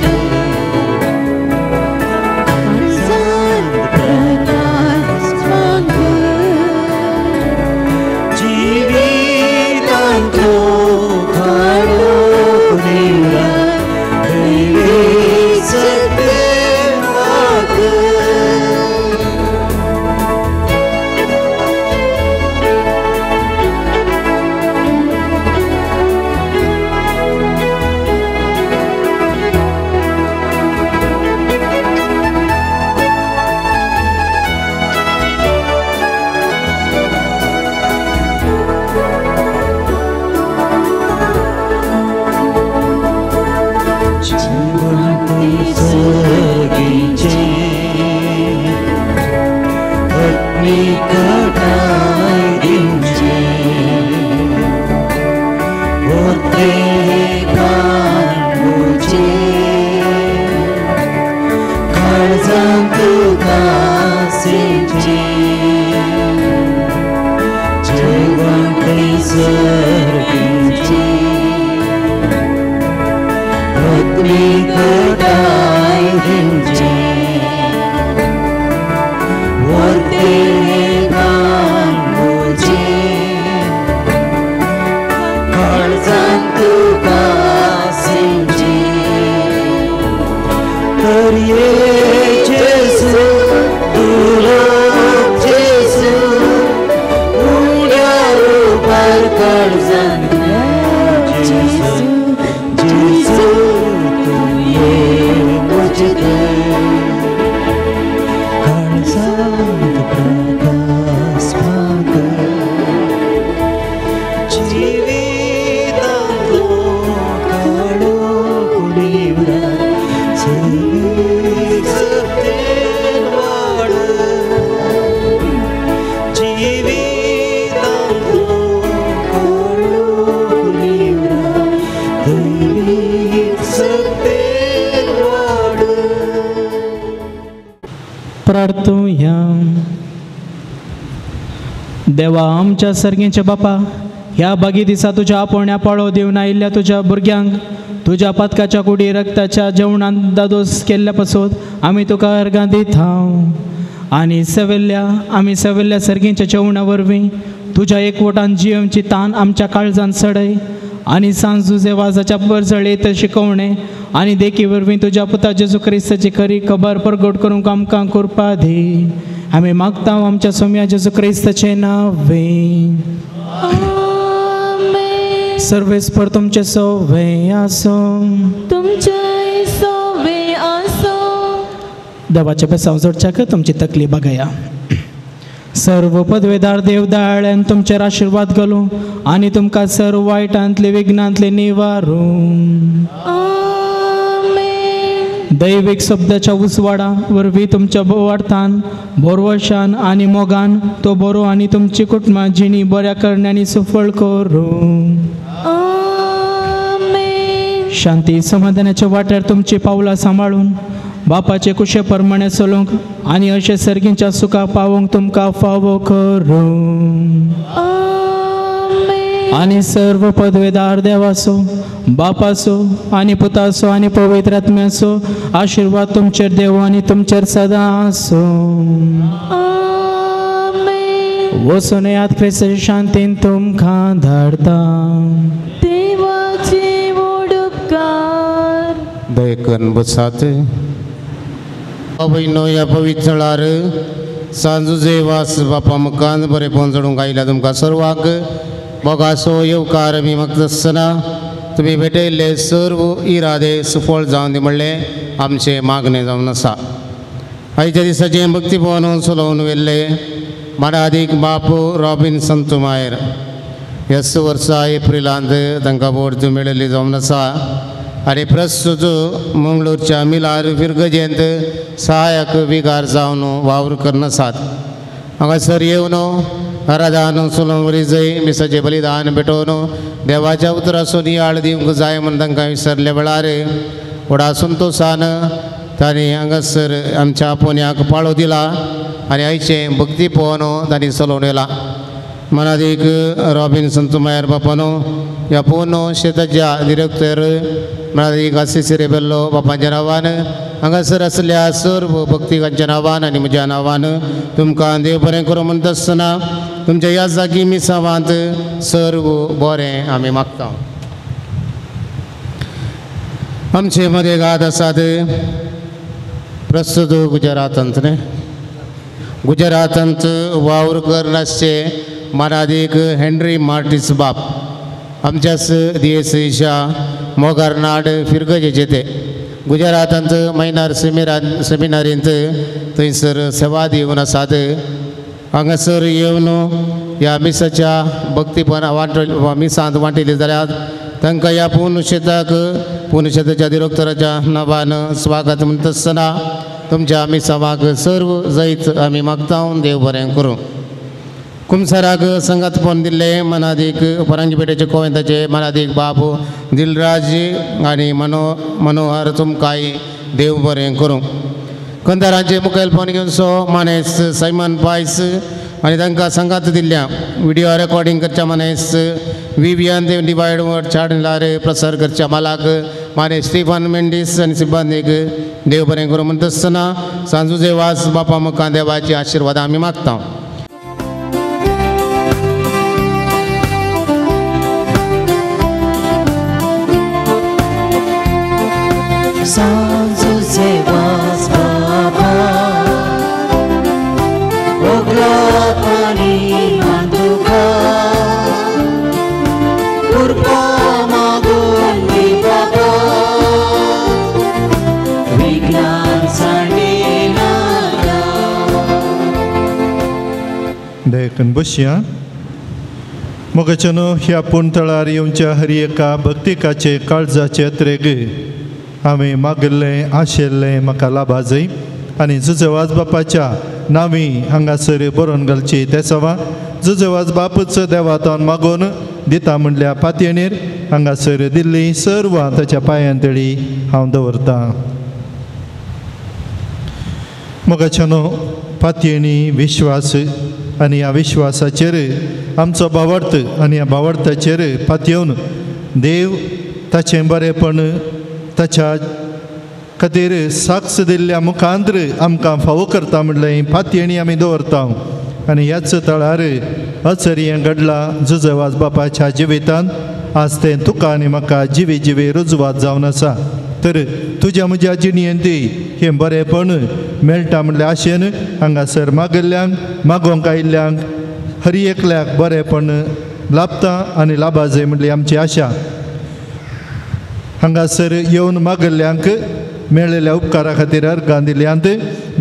संत प्रकाश पांखय जिवितांतलो काळो कुणीळ दैवीक सत्तेन वागय. काळजांत सर्गीची पत्नीकताय दिवची वर्तेले दान म्हजें काळजान तुका सिंची तर ये जेजू दुलोक जेजू उण्या रुपार काळजान जेजू जेजू तूं ये म्हजे काळजांत प्रकाश म्हाका जिवितांतलो काळोख निवरा सगळी सत्तेन वाड जिवितांतलो काळोख निवरा दैवीक सत्तेन वाड. प्रार्थुया. देवा आमच्या सर्गींच्या बापा, ह्या बागी दिसा तुज्या आपोवण्या पाळो दिवन आयिल्ल्या तुज्या भुरग्यांक तुज्या पातकाच्या कुडी रक्ताच्या जेवणान दादोस केल्ल्या पासून आमी तुका अर्गां दिता. आनी सवेल्ल्या आमी सवेल्ल्या सर्गींच्या जेवणा वरवीं तुज्या एकवटान जियेवची तान आमच्या काळजान सडय आनी सांजुजे वाजाच्या परजळेत शिकवणे आनी देखी वरवीं तुज्या पुता जेजू क्रिस्ताची खरी खबर परगट करूंक आमकां कृपा दी. आमी मागता आमच्या सोम्या जेजू क्रिस्ताचें नांवे. सर्वेस्पर तुमचे सोवे आसूं. तुमचे सोवे आसूं. देवाच्या बेसांव जोडच्याक तुमची तकली बघया. सर्व पदवेदार देव दयाळ्यान तुमचेर आशिर्वाद घालूं आनी तुमकां सर्व वायटांतले विघ्नांतले निवारूं. दैवीक शब्दाच्या उजवाडा वरवीं तुमच्या बोवार्थान बोरवशान आनी मोगान तो बरो आनी तुमची कुटुंबां जिणी बऱ्या करण्यांनी सुफळ करूं. शांती समाधानाच्या वाट्यार तुमची पावलां सांबाळून बापाचे कुशे प्रमाणे चलूंक आनी अशें सर्गींच्या सुखा पावोवंक तुमकां फावो करूं. आनी सर्व पदवेदार देवाचो बापाचो आनी पुताचो आनी पवित्र आत्म्याचो आशिर्वाद तुमचेर देव आनी तुमचेर सदां आसूं. वचून येयात क्रिस्ताचे शांतीन तुमकां धाडता. देवाचे व्हड उपकार. दयेकन बसात. आवयनो ह्या पवित्र थळार सांजुजे वास बापा मुखान बरेपण जोडूंक आयल्या तुमकां सर्वांक मोगाचो येवकार आमी मागता आसतना तुमी भेटयल्ले सर्व इरादे सुफळ जावन दी म्हणलें आमचें मागणें जावन आसा. आयच्या दिसाचें भक्तीभवन चलोवन व्हेल्ले मानादीक बाप रॉबीन संतुमायर ह्याच वर्सा एप्रिलांत तांकां बोर्ड मेळिल्ली जावन आसा आनी प्रस्तुत मंगळूरच्या मिलार फिरगजेंत सहायक विगार जावन वावर करून आसात. हांगासर येवन आराधन चलोवन जंय मिसाचें बलिदान भेटोवन देवाच्या उतराचो नियाळ दिवंक जाय म्हूण तांकां विसरल्या वेळार व्हडा संतोशान तांणी हांगासर आमच्या आपोवण्याक पाळो दिला आनी आयचें भक्ती पवन तांणी चलोवन येला. मनादीक रॉबीन संतुमायर बापानो ह्या पोनो शेताच्या डिरेक्टर मनादीक आसिसी रेबेल्लो बापांच्या नांवान हांगासर आसल्या सर्व भक्तिकांच्या नांवान आनी म्हज्या नांवान तुमकां देव बरें करूं म्हणटा आसतना तुमच्या ह्या जागी मिसावांत सर्व बरें आमी मागता. आमचे मदें गात आसात प्रस्तुत गुजरातांत न्ही गुजरातांत वावर करनासचे मानादीक हेनरी मार्टीस बाप आमच्याच दियेसच्या मोगारनाड फिरगजेचे ते गुजरातांत मैनार सेमिनारींत थंयसर सेवा दिवन आसात. हांगासर येवन ह्या मिसाच्या भक्तीपण वांट मिसांत वांटिल्ली जाल्यार तांकां ह्या पुनशेताक पुनशेताच्या दिरोक्तराच्या नांवान स्वागत म्हणटा आसतना तुमच्या मिसावाक सर्व जैत आमी मागता. देव बरें करूं. कुमसाराक संगातपण दिल्ले मनादीक परांगीपेठेचे कोवेंताचे मनादीक बाबू दिलराज आनी मनोहर तुमकांय देव बरें करूं. कंदारांचे मुखेलपण घेवन सो मानेस सायमन पायस आनी तांकां सांगात दिल्ल्या व्हिडिओ रेकॉर्डिंग करच्या मानेस विवियन डिवायड चाडलार प्रसार करच्या मालाक माने स्टीफन मेंडीस आनी सिब्बंदीक देव बरें करूं म्हणटा आसतना सांजुजे वास बापा मुखार देवाची आशिर्वाद आमी मागता. San Jose Baba, Oglatani Manduka, Kurpa Magun Baba, Vignan Saninaga. देखून बसया मोगाच्यानो ह्या पुणतळार येवच्या हर एका भक्तिकाचे काळजाचे अत्रेग आमी मागिल्लें आशिल्लें म्हाका लाभा जाय आनी जुजेवाज बापाच्या नांवी हांगासर बरोवन घालची ते सवा जुजेवाज बापूच देवातून मागून दिता म्हणल्या पातयेणेर हांगासर दिल्ली सर्व ताच्या पांयां तळी हांव दवरतां. मोगाच्यानो पातयेणी विश्वास आनी ह्या विश्वासाचेर आमचो भावार्थ आनी ह्या भावार्थाचेर पातयेवन देव ताचें बरेंपण ताच्या खातीर साक्ष दिल्ल्या मुखांतर आमकां फावो करता म्हणलें पातयेणी आमी दवरता आनी ह्याच तळार अचर्य घडलां जुजेवाज बापाच्या जिवितांत आज तें तुका आनी म्हाका जिवी जिवी रुजवात जावन आसा. तर तुज्या म्हज्या जिणेंत हें बरेंपण मेळटा म्हणलें आशेन हांगासर मागिल्ल्यांक मागोवंक आयिल्ल्यांक हर एकल्याक बरेंपण लाभता आनी लाभा जाय म्हणली आमची आशा. हांगासर येवन मागिल्ल्यांक मेळिल्ल्या उपकारा खातीर अर्गां दिल्यांत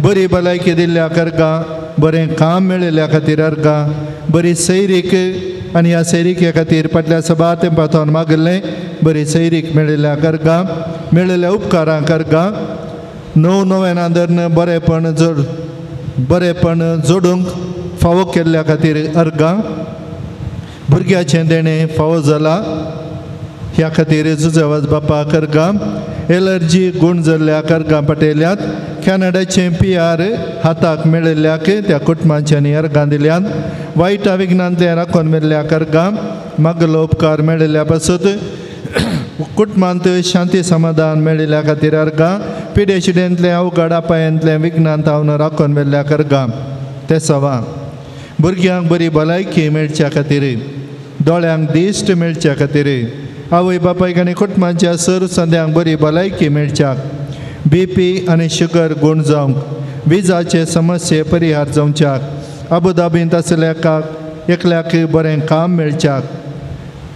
बरी भलायकी दिल्ल्या अर्गां बरें काम मेळिल्ल्या खातीर अर्गां बरी सैरीक आनी ह्या सैरिके खातीर फाटल्या सभा तेंपांतून मागिल्लें बरी सैरीक मेळिल्ल्या अर्गां मेळिल्ल्या उपकारांक अर्गां णव नव्यान धरून बरेंपण जोड बरेंपण जोडूंक फावो केल्ल्या खातीर अर्गां भुरग्याचें देणें फावो जालां ह्या खातीर जुजेवाज बापाक अर्गां एलर्जी गूण जाल्ल्या अर्गां पटयल्यात कॅनडाचें पी आर हाताक मेळिल्ल्याक त्या कुटुंबांच्यांनी अर्गां दिल्यात वायट विघ्नांतलें राखून मेळिल्ल्या अर्गां मागलो उपकार मेळिल्ल्या पासत कुटुंबांत शांती समाधान मेळिल्ल्या खातीर अर्गां पिडेशिडेंतलें अवघड अपायांतलें विघ्नांत हांव राखून मेळिल्ल्या अर्गां ते सवा भुरग्यांक बरी भलायकी मेळच्या खातीर दोळ्यांक दिश्ट मेळच्या खातीर आवय बापायक आनी कुटुंबाच्या सर संद्यांक बरी भलायकी मेळच्याक बी पी आनी शुगर गूण जावंक विजाचे समस्ये परिहार जावच्याक अबुधाबींत आसल्या एकल्याक बरें काम मेळच्याक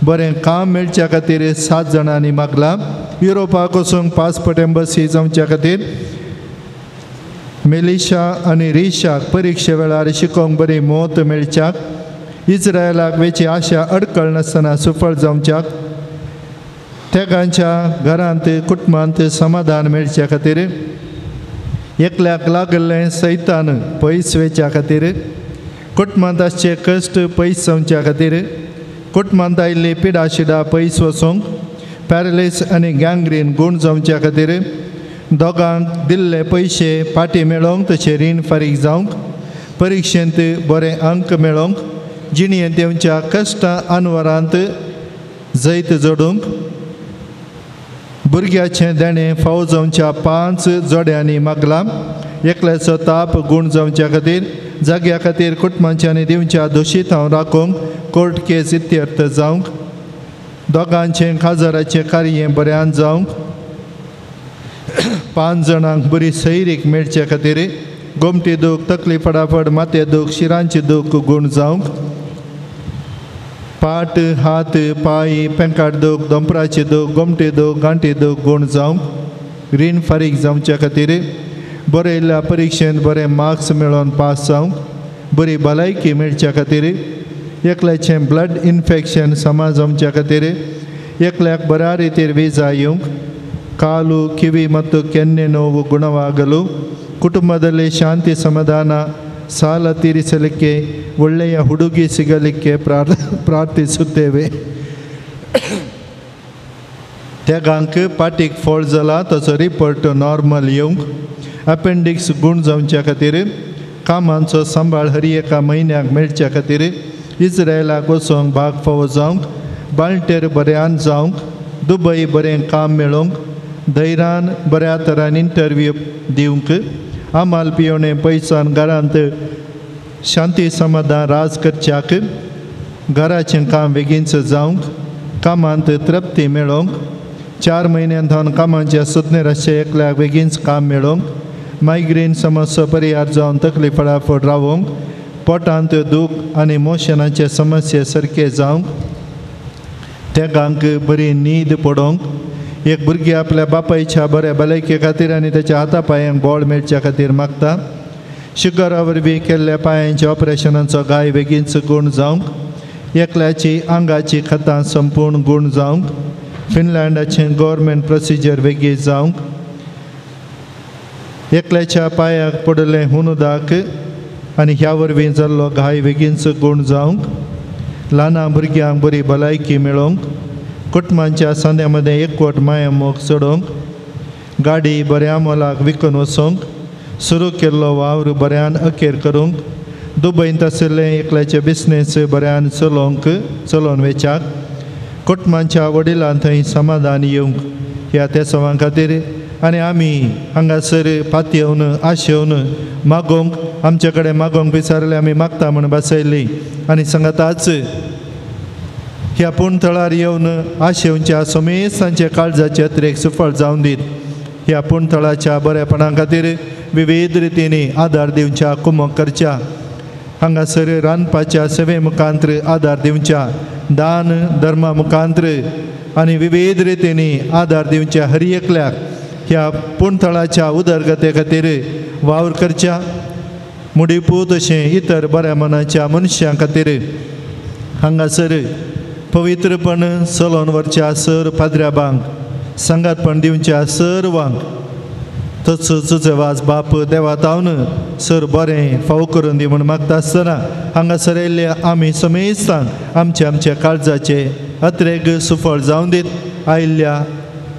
बरें काम मेळच्या खातीर 7 जाणांनी मागलां युरोपाक वचूंक पासपोर्ट एम्बसी जावच्या खातीर मेलिशा आनी रिशाक परिक्षे वेळार शिकोवंक बरी मोत मेळच्याक इस्रायलाक वेची आशा अडकळ नासतना सुफळ जावच्याक तेगांच्या घरांत कुटुंबांत समाधान मेळच्या खातीर एकल्याक लागिल्लें सैतान पयस वेच्या खातीर कुटुंबांत आसचे कश्ट पयस जावच्या खातीर कुटुंबांत आयिल्ली पिडा शिडा पयस वचूंक पॅरलीस आनी गँग्रीन गूण जावच्या खातीर दोगांक दिल्ले पयशे फाटीं मेळोवंक तशें रीण फारीक जावंक परिक्षेंत बरे अंक मेळोवंक जिणेंत येवच्या कश्टां अनवरांत जैत जोडूंक भुरग्याचें देणें फावो जावच्या 5 जोड्यांनी मागलां एकल्याचो ताप गूण जावच्या खातीर जाग्या खातीर कुटुंबांच्यांनी दिवच्या दोशीत हांव राखूंक कोर्ट केस इत्यर्थ जावंक दोगांचें खाजराचें कार्य बऱ्यान जावंक 5 जाणांक बरी सैरीक मेळचे खातीर गोमटी दूख तकली फटाफट माथे दूख शिरांची दूख गूण जावंक पाट हात पांय पेंकाट दूख दोंपराची दूख गोमटी दूख गांठी दूख गूण जावंक रीण फारीक जावच्या खातीर बरयल्ल्या परिक्षेंत बरे मार्क्स मेळोवन पास जावंक बरी भलायकी मेळच्या खातीर एकल्याचें ब्लड इन्फेक्शन समा जावच्या खातीर एकल्याक बऱ्या रितीर विजा येवंक ಕಾಲು ಕಿವಿ ಮತ್ತು ಕೆನ್ನೆ ನೋವು ಗುಣವಾಗಲು ಕುಟುಂಬದಲ್ಲಿ ಶಾಂತಿ ಸಮಾಧಾನ ಸಾಲ ತೀರಿಸಲಿಕ್ಕೆ ಒಳ್ಳೆಯ ಹುಡುಗಿ ಸಿಗಲಿಕ್ಕೆ ಪ್ರಾರ್ಥಿಸುತ್ತೇವೆ. तेगांक पाटीक फोळ जाला ताचो रिपोर्ट नॉर्मल येवंक अपेंडिक्स गूण जावच्या खातीर कामांचो सांबाळ हर एका म्हयन्याक मेळच्या खातीर इस्रायलाक वचोंक भाग फावो जावंक बाळंटेर बऱ्यान जावंक दुबय बरें काम मेळोवंक धैर्यान बऱ्या तरान इंटरव्यू दिवंक आमाल पियोणे पयसान घरांत शांती समाधान राज करच्याक घराचें काम बेगीनच जावंक कामांत तृप्ती मेळोवंक 4 म्हयन्यां थावन कामाच्या सुदनेर आसचे एकल्याक बेगीनच काम मेळोवंक मायग्रेन समस्या परिहार जावन तकली फळाफळ रावोवंक पोटांत दूख आनी मोशनाचे समस्ये सारके जावंक तेगांक बरी न्हीद पडोवंक एक भुरगें आपल्या बापायच्या बऱ्या भलायके खातीर आनी ताच्या हाता पांयांक बळ मेळच्या खातीर मागता शुगरा वरवीं केल्ल्या पांयांच्या ऑपरेशनाचो घाय बेगीनच गूण जावंक एकल्याची आंगाची खतां संपूर्ण गूण जावंक फिनलँडाचें गव्हर्मेंट प्रोसिजर बेगीन जावंक एकल्याच्या पांयाक पडिल्लें हुनुदाक आनी ह्या वरवीं जाल्लो घाय बेगीनच गूण जावंक ल्हान भुरग्यांक बरी भलायकी मेळोवंक कुटुंबांच्या सांद्या मदें एकवट माया मोग चडोवंक गाडी बऱ्या मोलाक विकून वचोंक सुरू केल्लो वावर बऱ्यान अखेर करूंक दुबयंत आशिल्लें एकल्याचें बिजनेस बऱ्यान चलोवंक चलोवन वेच्याक कुटुंबांच्या वडिलां थंय समाधान येवंक ह्या तेसवां खातीर आनी आमी हांगासर पातयेवन आशेवन मागोवंक आमचे कडेन मागोवंक विचारलें आमी मागता म्हूण बसयली आनी सांगाताच ह्या पूण थळार येवन आशेवच्या समेस्तांच्या काळजाचे अत्रेक सुफळ जावन दीत ह्या पूण थळाच्या बरेपणा खातीर विविध रितींनी आदार दिवच्या कुमक करच्या हांगासर रांदपाच्या सेवे मुखांत्र आदार दिवच्या दान धर्मा मुखांत्र आनी विविध रितींनी आदार दिवच्या हर एकल्याक ह्या पूणथळाच्या उदरगते खातीर वावर करच्या मुडीपूत अशें इतर बऱ्या मनाच्या मनशां खातीर हांगासर पवित्रपण चलोवन व्हरच्या सर पाद्र्याबांक सांगातपण दिवच्या सर्वांक तसो तुजो वाज बाप देवा तावन सर बरें फावो करून दी म्हूण मागता आसतना हांगासर येयल्ले आमी समेस्तांक आमच्या आमच्या काळजाचे अत्रेग सुफळ जावन दीत आयिल्ल्या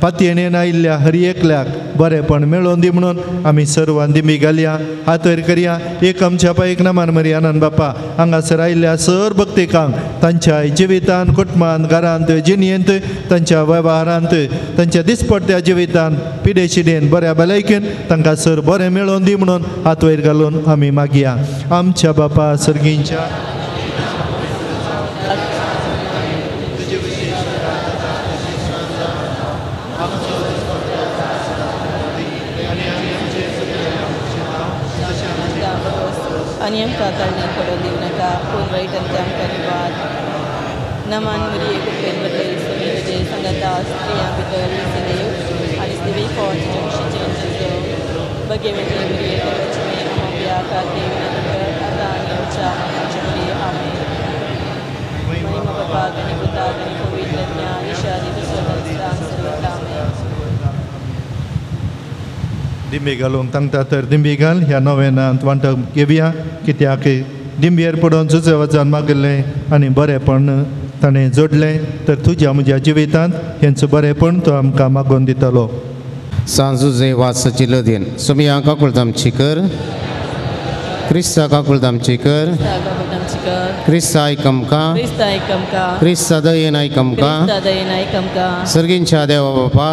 पातयेणेन आयिल्ल्या हर एकल्याक बरेंपण मेळोवन दी म्हणून आमी सर्वान दिमी घालया हात वयर करया एक आमच्या पाय एक नमान मरी आनंद बापा हांगासर आयिल्ल्या सर भक्तिकांक तांच्या जिवितान कुटुंबांत घरांत जिणयेंत तांच्या वेव्हारांत तांच्या दिसपडत्या जिवितान पिडे शिडेन बऱ्या भलायकेन तांकां सर बरें मेळोवन दी म्हणून हात वयर घालून आमी मागया. आमच्या बापा सर्गींच्या आनी आमकां काडण्याक पडोवन दिवं नाका पूण वायट आमकां निवाद. नमान मुरये कुपेन बदल सगळे तुजे सांगाता स्त्रियां भितर देव आनी देवी फौज जंगशीचे बगेवेले मुरये लक्ष्मी आमोब्या खातीर आतां आनी आमच्या मरणाच्या घडये. आमेन. महिमा बापाक आनी पुताक आनी पवित्र ज्ञान ईशादी दुसरो सर्वत्र. आमेन. दिंबी घालूंक तांकां तर दिंबी घाल ह्या नव्यानांत वांटप घेवया कित्याक दिंबयेर पडोवन तुजें वचन मागिल्लें आनी बरेंपण ताणें जोडलें तर तुज्या म्हज्या जिवितांत हेंच बरेंपण तो आमकां मागोवन दितलो. सांजुजे वासाची लदीन सुमिया काकुळत आमची कर, क्रिस्ता काकुळत आमची कर, क्रिस्ता आयक आमकां, क्रिस्ता दयेन आयक आमकां, सर्गींच्या देवा बापा,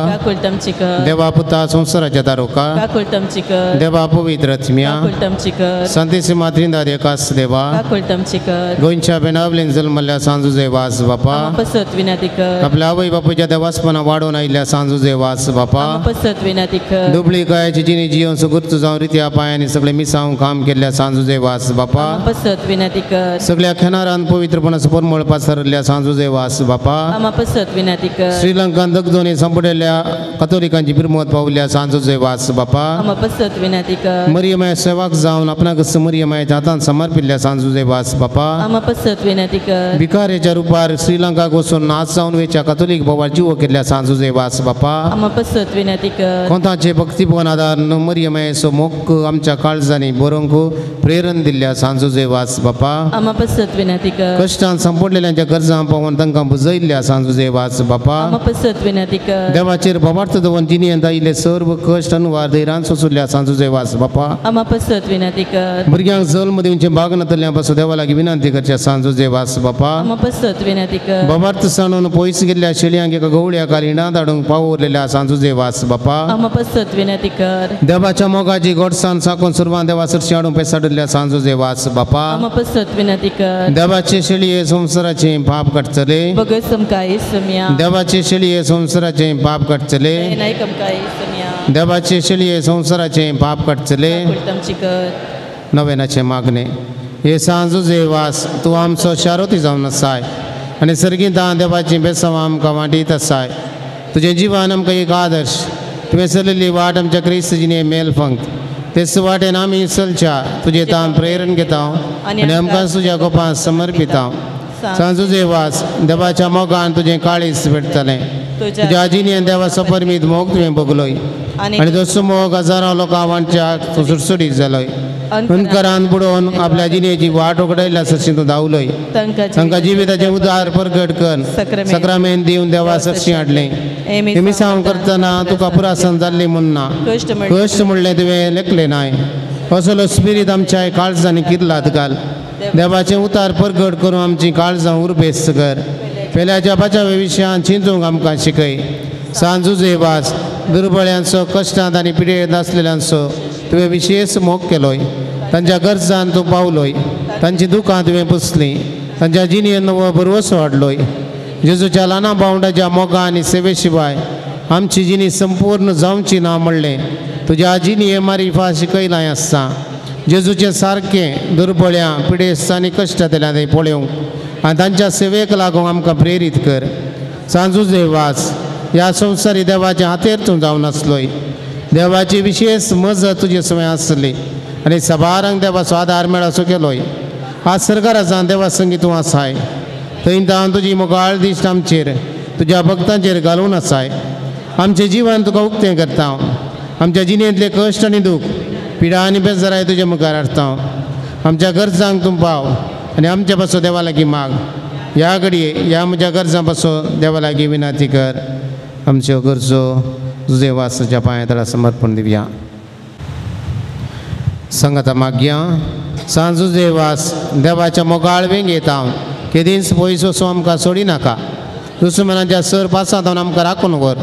देवा पुता संवसाराच्या तारुका, देवा पवित्र आत्म्या, संतेसी मात्रिंदा एकास देवा, गोंयच्या बेनावलेन जल्मल्ल्या सांजुजे वास बापा, आपल्या आवय बापूच्या देवासपणा वाडोवन आयिल्ल्या सांजुजे वास बापा, दुबळी गायाची जिणी जिवन सुगूर्त जावन रित्या पांयांनी सगळे मिसांव काम केल्ल्या सांजुजे वास बापा, सगळ्या खेनारान पवित्रपणाचो परमळ पासरल्ल्या सांजुजे वास बापा, श्रीलंकान दगदोनी सांपडिल्ल्या कथोलिकांची बिरमत पावल्या सांजुजे वास बापा, मरियमाय सेवाक जावन आपणाक मरियमायच्या हातान समर्पिल्ल्या सांजुजे वास बापा, भिकारेच्या रुपार श्रीलंकाक वचून नाच जावन वेच्या कथोलीक भावार जीव केल्ल्या सांजुजे वास बापा, कोंताचे भक्तीभवन आदार मरियमायचो मोग आमच्या काळजांनी बरोवंक प्रेरण दिल्ल्या सांजुजे वास बापा, कश्टान सांपडलेल्यांच्या गरजां पावून तांकां बुजयल्ल्या सांजुजे वास बापा, देवाचेर बाबार्थ भावार्थ दवरून जिणेंत आयिल्ले सर्व कश्ट अनुवार धैर्यान सोंसुल्ल्या सांजुजे वास बापा आमा पसत विनंती कर. भुरग्यांक जल्म दिवचें भाग नातल्या पासून देवा लागीं विनंती करच्या सांजुजे वास बापा आमा पसत विनंती कर. भावार्थ सांडून पयस गेल्ल्या शेळयांक एका गवळ्या काल धाडूंक पावरलेल्या सांजुजे वास बापा आमा पसत विनंती कर. देवाच्या मोगाची गोडसान साकून सुरवान देवा सरशी हाडूंक पेसाडुल्ल्या सांजुजे वास बापा आमा पसत विनंती कर. देवाचे शेळये संवसाराचे पाप काडचले बगस आमकां येसुम्या. देवाचे शेळये संवसाराचे पाप काडचले नायक आमकां येसुम्या. देवाचे शेळये संवसाराचे पाप काडचले आमची कर. नव्यानाचे मागणे. हे सांजुजे वास तूं आमचो शारोती जावन आसाय आनी सर्गींत देवाची बेसांव आमकां वांटीत आसाय. तुजें जिवन आमकां एक आदर्श. तुवें चलयल्ली वाट आमच्या क्रिस्त जिणे मेल फंक्त तेच वाटेन आमी चलच्या तुजें तान प्रेरण घेता आनी आमकां तुज्या गोपांत समर्पिता. सांजुजे वास देवाच्या मोगान तुजें काळीज पेटतलें. तुज्या जिणेन देवाचो परमीत मोग तुवें भोगलोय आनी तसो मोग हजारां लोकां वांटच्याक तूं सुटसुटीत जालोय. हुंकारान बुडोवन आपल्या जिणेची वाट उगडायल्या सरशी तूं धांवलोय. तांकां जिविताचें उदार परगट कर सक्रामेन दिवन देवा सरशी हाडलें. हें मिसांव करतना तुका पुरासन जाल्ली म्हूण ना कश्ट म्हणलें तुवें लेखलें नाय. असलो स्पिरीत आमच्या काळजांनी किर्लात घाल. देवाचें उतार परगट करून आमची काळजां उर्बेस्त कर. पेल्याच्या पाचाव्या विशयान चिंतूंक आमकां शिकय. सांजुजे वास दुर्बळ्यांचो कश्टांत आनी पिडेंत आसलेल्यांचो तुवें विशेश मोग केलोय. तांच्या गरजान तूं पावलोय. तांची दुकां तुवें पुसलीं. तांच्या जिणेन नवो भरवसो हाडलोय. जेजूच्या ल्हाना भावंडाच्या मोगा आनी सेवे शिवाय आमची जिणी संपूर्ण जावची ना म्हणलें तुज्या जिणये मारिफा शिकयलां आसता. जेजूचें सारकें दुर्बळ्यां पिडेस्त आनी कश्टांतल्यान तें पळोवंक आनी तांच्या सेवेक लागूंक आमकां प्रेरीत कर. सांजुजे वास ह्या संवसारी देवाच्या हातेर तूं जावन आसलोय. देवाची विशेष मजत तुजे सवय आसली आनी सबारांक देवाचो आदार मेळासो केलोय. आज सरकाराचान देवा संगी तूं आसाय. थंय तावन तुजी मोगाळ दिश्ट आमचेर तुज्या भक्तांचेर घालून आसाय. आमचें जिवन तुका उक्तें करता. आमच्या जिणेंतले कश्ट आनी दूख पिडा आनी बेजाराय तुज्या मुखार हाडटा. आमच्या गरजांक तूं पाव आनी आमच्या पासून देवा लागीं माग. ह्या घडये ह्या म्हज्या गरजां पासून देवा लागीं विनंती कर. आमच्यो गरजो तुजे वासाच्या पांया तळा समर्पण दिवया. संगता मागया. सांजुजे वास देवाच्या मोगाळ वेंगेत हांव केदींच पयस वचूं आमकां सोडिनाका. दुस्मनाच्या सर पासांत आमकां राखून व्हर.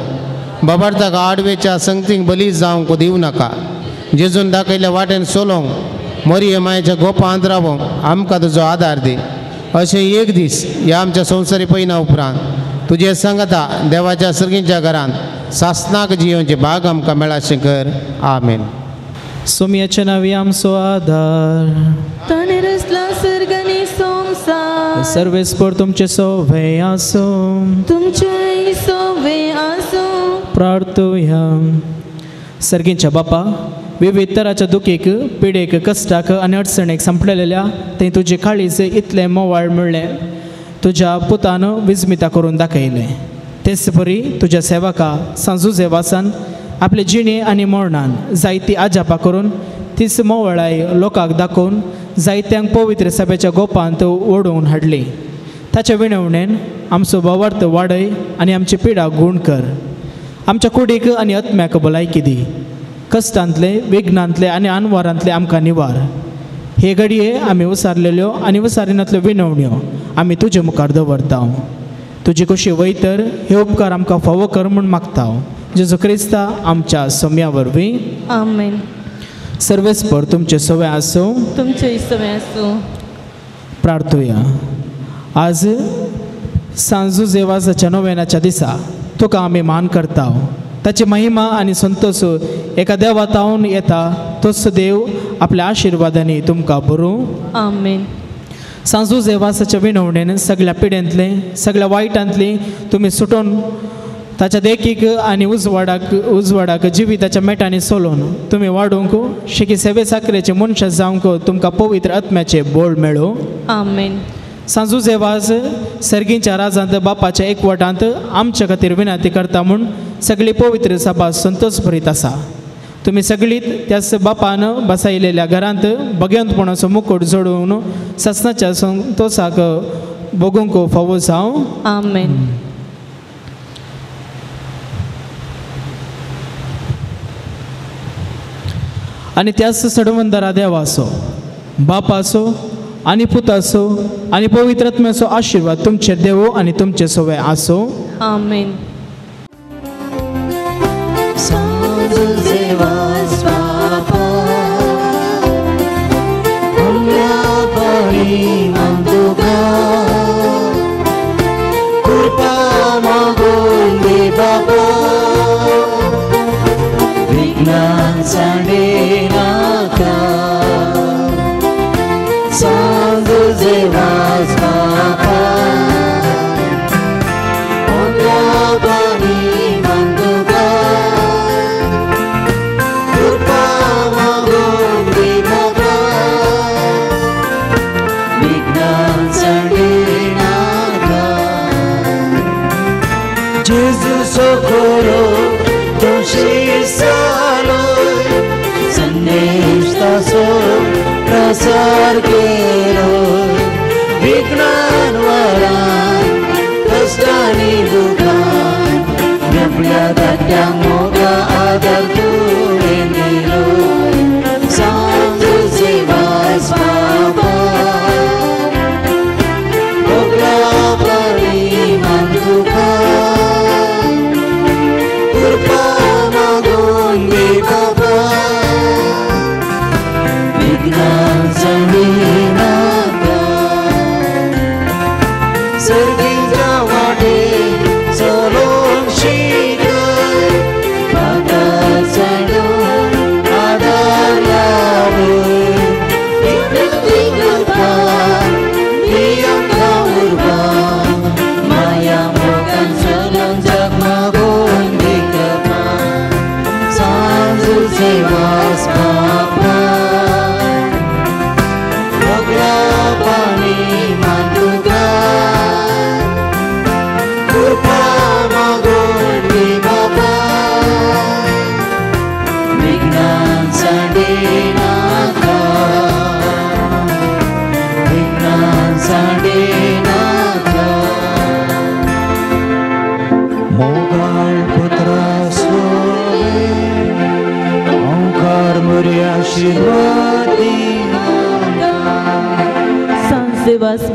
बाबार्थाक आडवेच्या संगतीक बली जावंक दिवं नाका. जेजून दाखयल्ल्या वाटेन चलोवंक मोरये मायेच्या गोपांत रावोंक आमकां तुजो आदार दी. अशें एक दीस ह्या आमच्या संवसारी पयना उपरांत तुजे संगता देवाच्या सर्गींच्या घरांत सासनाक जियोवचे भाग आमकां मेळाशें कर. आमेन. सोमयाच्या नांवी आमचो आदार. ताणें रचला सर्ग आनी संवसार. सर्वेस्पर तुमचें सोवे आसूं. तुमचें सोवे आसूं. प्रार्थुया. सर्गींच्या बापा विविध तराच्या दुखीक पिडेक कश्टाक आनी अडचणेक सांपडलेल्या थंय तुजे काळीज इतलें मोवाळ मेळ्ळें तुज्या पुतान विस्मिता करून दाखयलें. तेच परी तुज्या सेवका सांजुजे वासान आपले जिणे आनी मरणान जायती आजापा करून तीच मोवळाय लोकांक दाखोवन जायत्यांक पवित्र सभेच्या गोपांत ओडोवन हाडली. ताच्या विणवणेन आमचो भावार्थ वाडय आनी आमची पिडा गूण कर. आमच्या कुडीक आनी आत्म्याक भलायकी दी. कश्टांतले विघ्नांतले आनी अनवारांतले आमकां निवार. हे घडये आमी उसारलेल्यो आनी उसारिनातल्यो विनवण्यो आमी तुजे मुखार दवरता. तुजी कशी वयतर हे उपकार आमकां फावो कर म्हूण मागता. जेजू क्रिस्ता आमच्या सोम्या वरवीं. आमेन. सर्वेस्पर तुमचें सवय आसूं. तुमचें सवय आसूं. प्रार्थुया. आज सांजुजे वासाच्या नोवेनाच्या दिसा तुका आमी मान करता. ताची महिमा आनी संतोष एका देवा तावन येता. तोच देव आपल्या आशिर्वादांनी तुमकां भरूं. आमेन. सांजुजे वासाच्या विनवणेन सगळ्या पिडेंतले सगळ्या वायटांतली तुमी सुटोवन ताच्या देखीक आनी उजवाडाक जिविताच्या मेटांनी सोलोवन तुमी वाडूंक शेकी सेवे साकरेचे मनशां जावंक तुमकां पवित्र आत्म्याचें बोळ मेळूं. आमेन. सांजुजे वाज सर्गींच्या राजांत बापाच्या एकवटांत आमच्या खातीर विनंती करता म्हूण सगळी पवित्र सभा संतोष भरीत आसा. तुमी सगळीं त्याच बापान बसायलेल्या घरांत भगवंतपणाचो मुकुट जोडून सासणाच्या संतोषाक भोगूंक फावो जावं. आमेन. आनी त्याच सडवंदरा देवाचो बापाचो आनी पुताचो आनी पवित्र आत्म्याचो आशिर्वाद तुमचेर देवो आनी तुमचे सवे आसो. आमेन.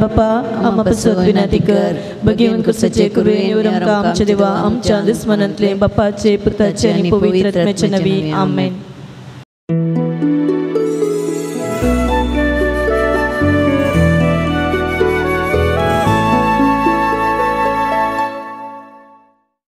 बापा आमा पासत विनंती कर भगेवन कुसाचे कृपेन आमकां आमच्या देवा आमच्या दुस्मनांतले बापाचे पुताचे आनी पवित्र आत्म्याचे नांवी. आमेन.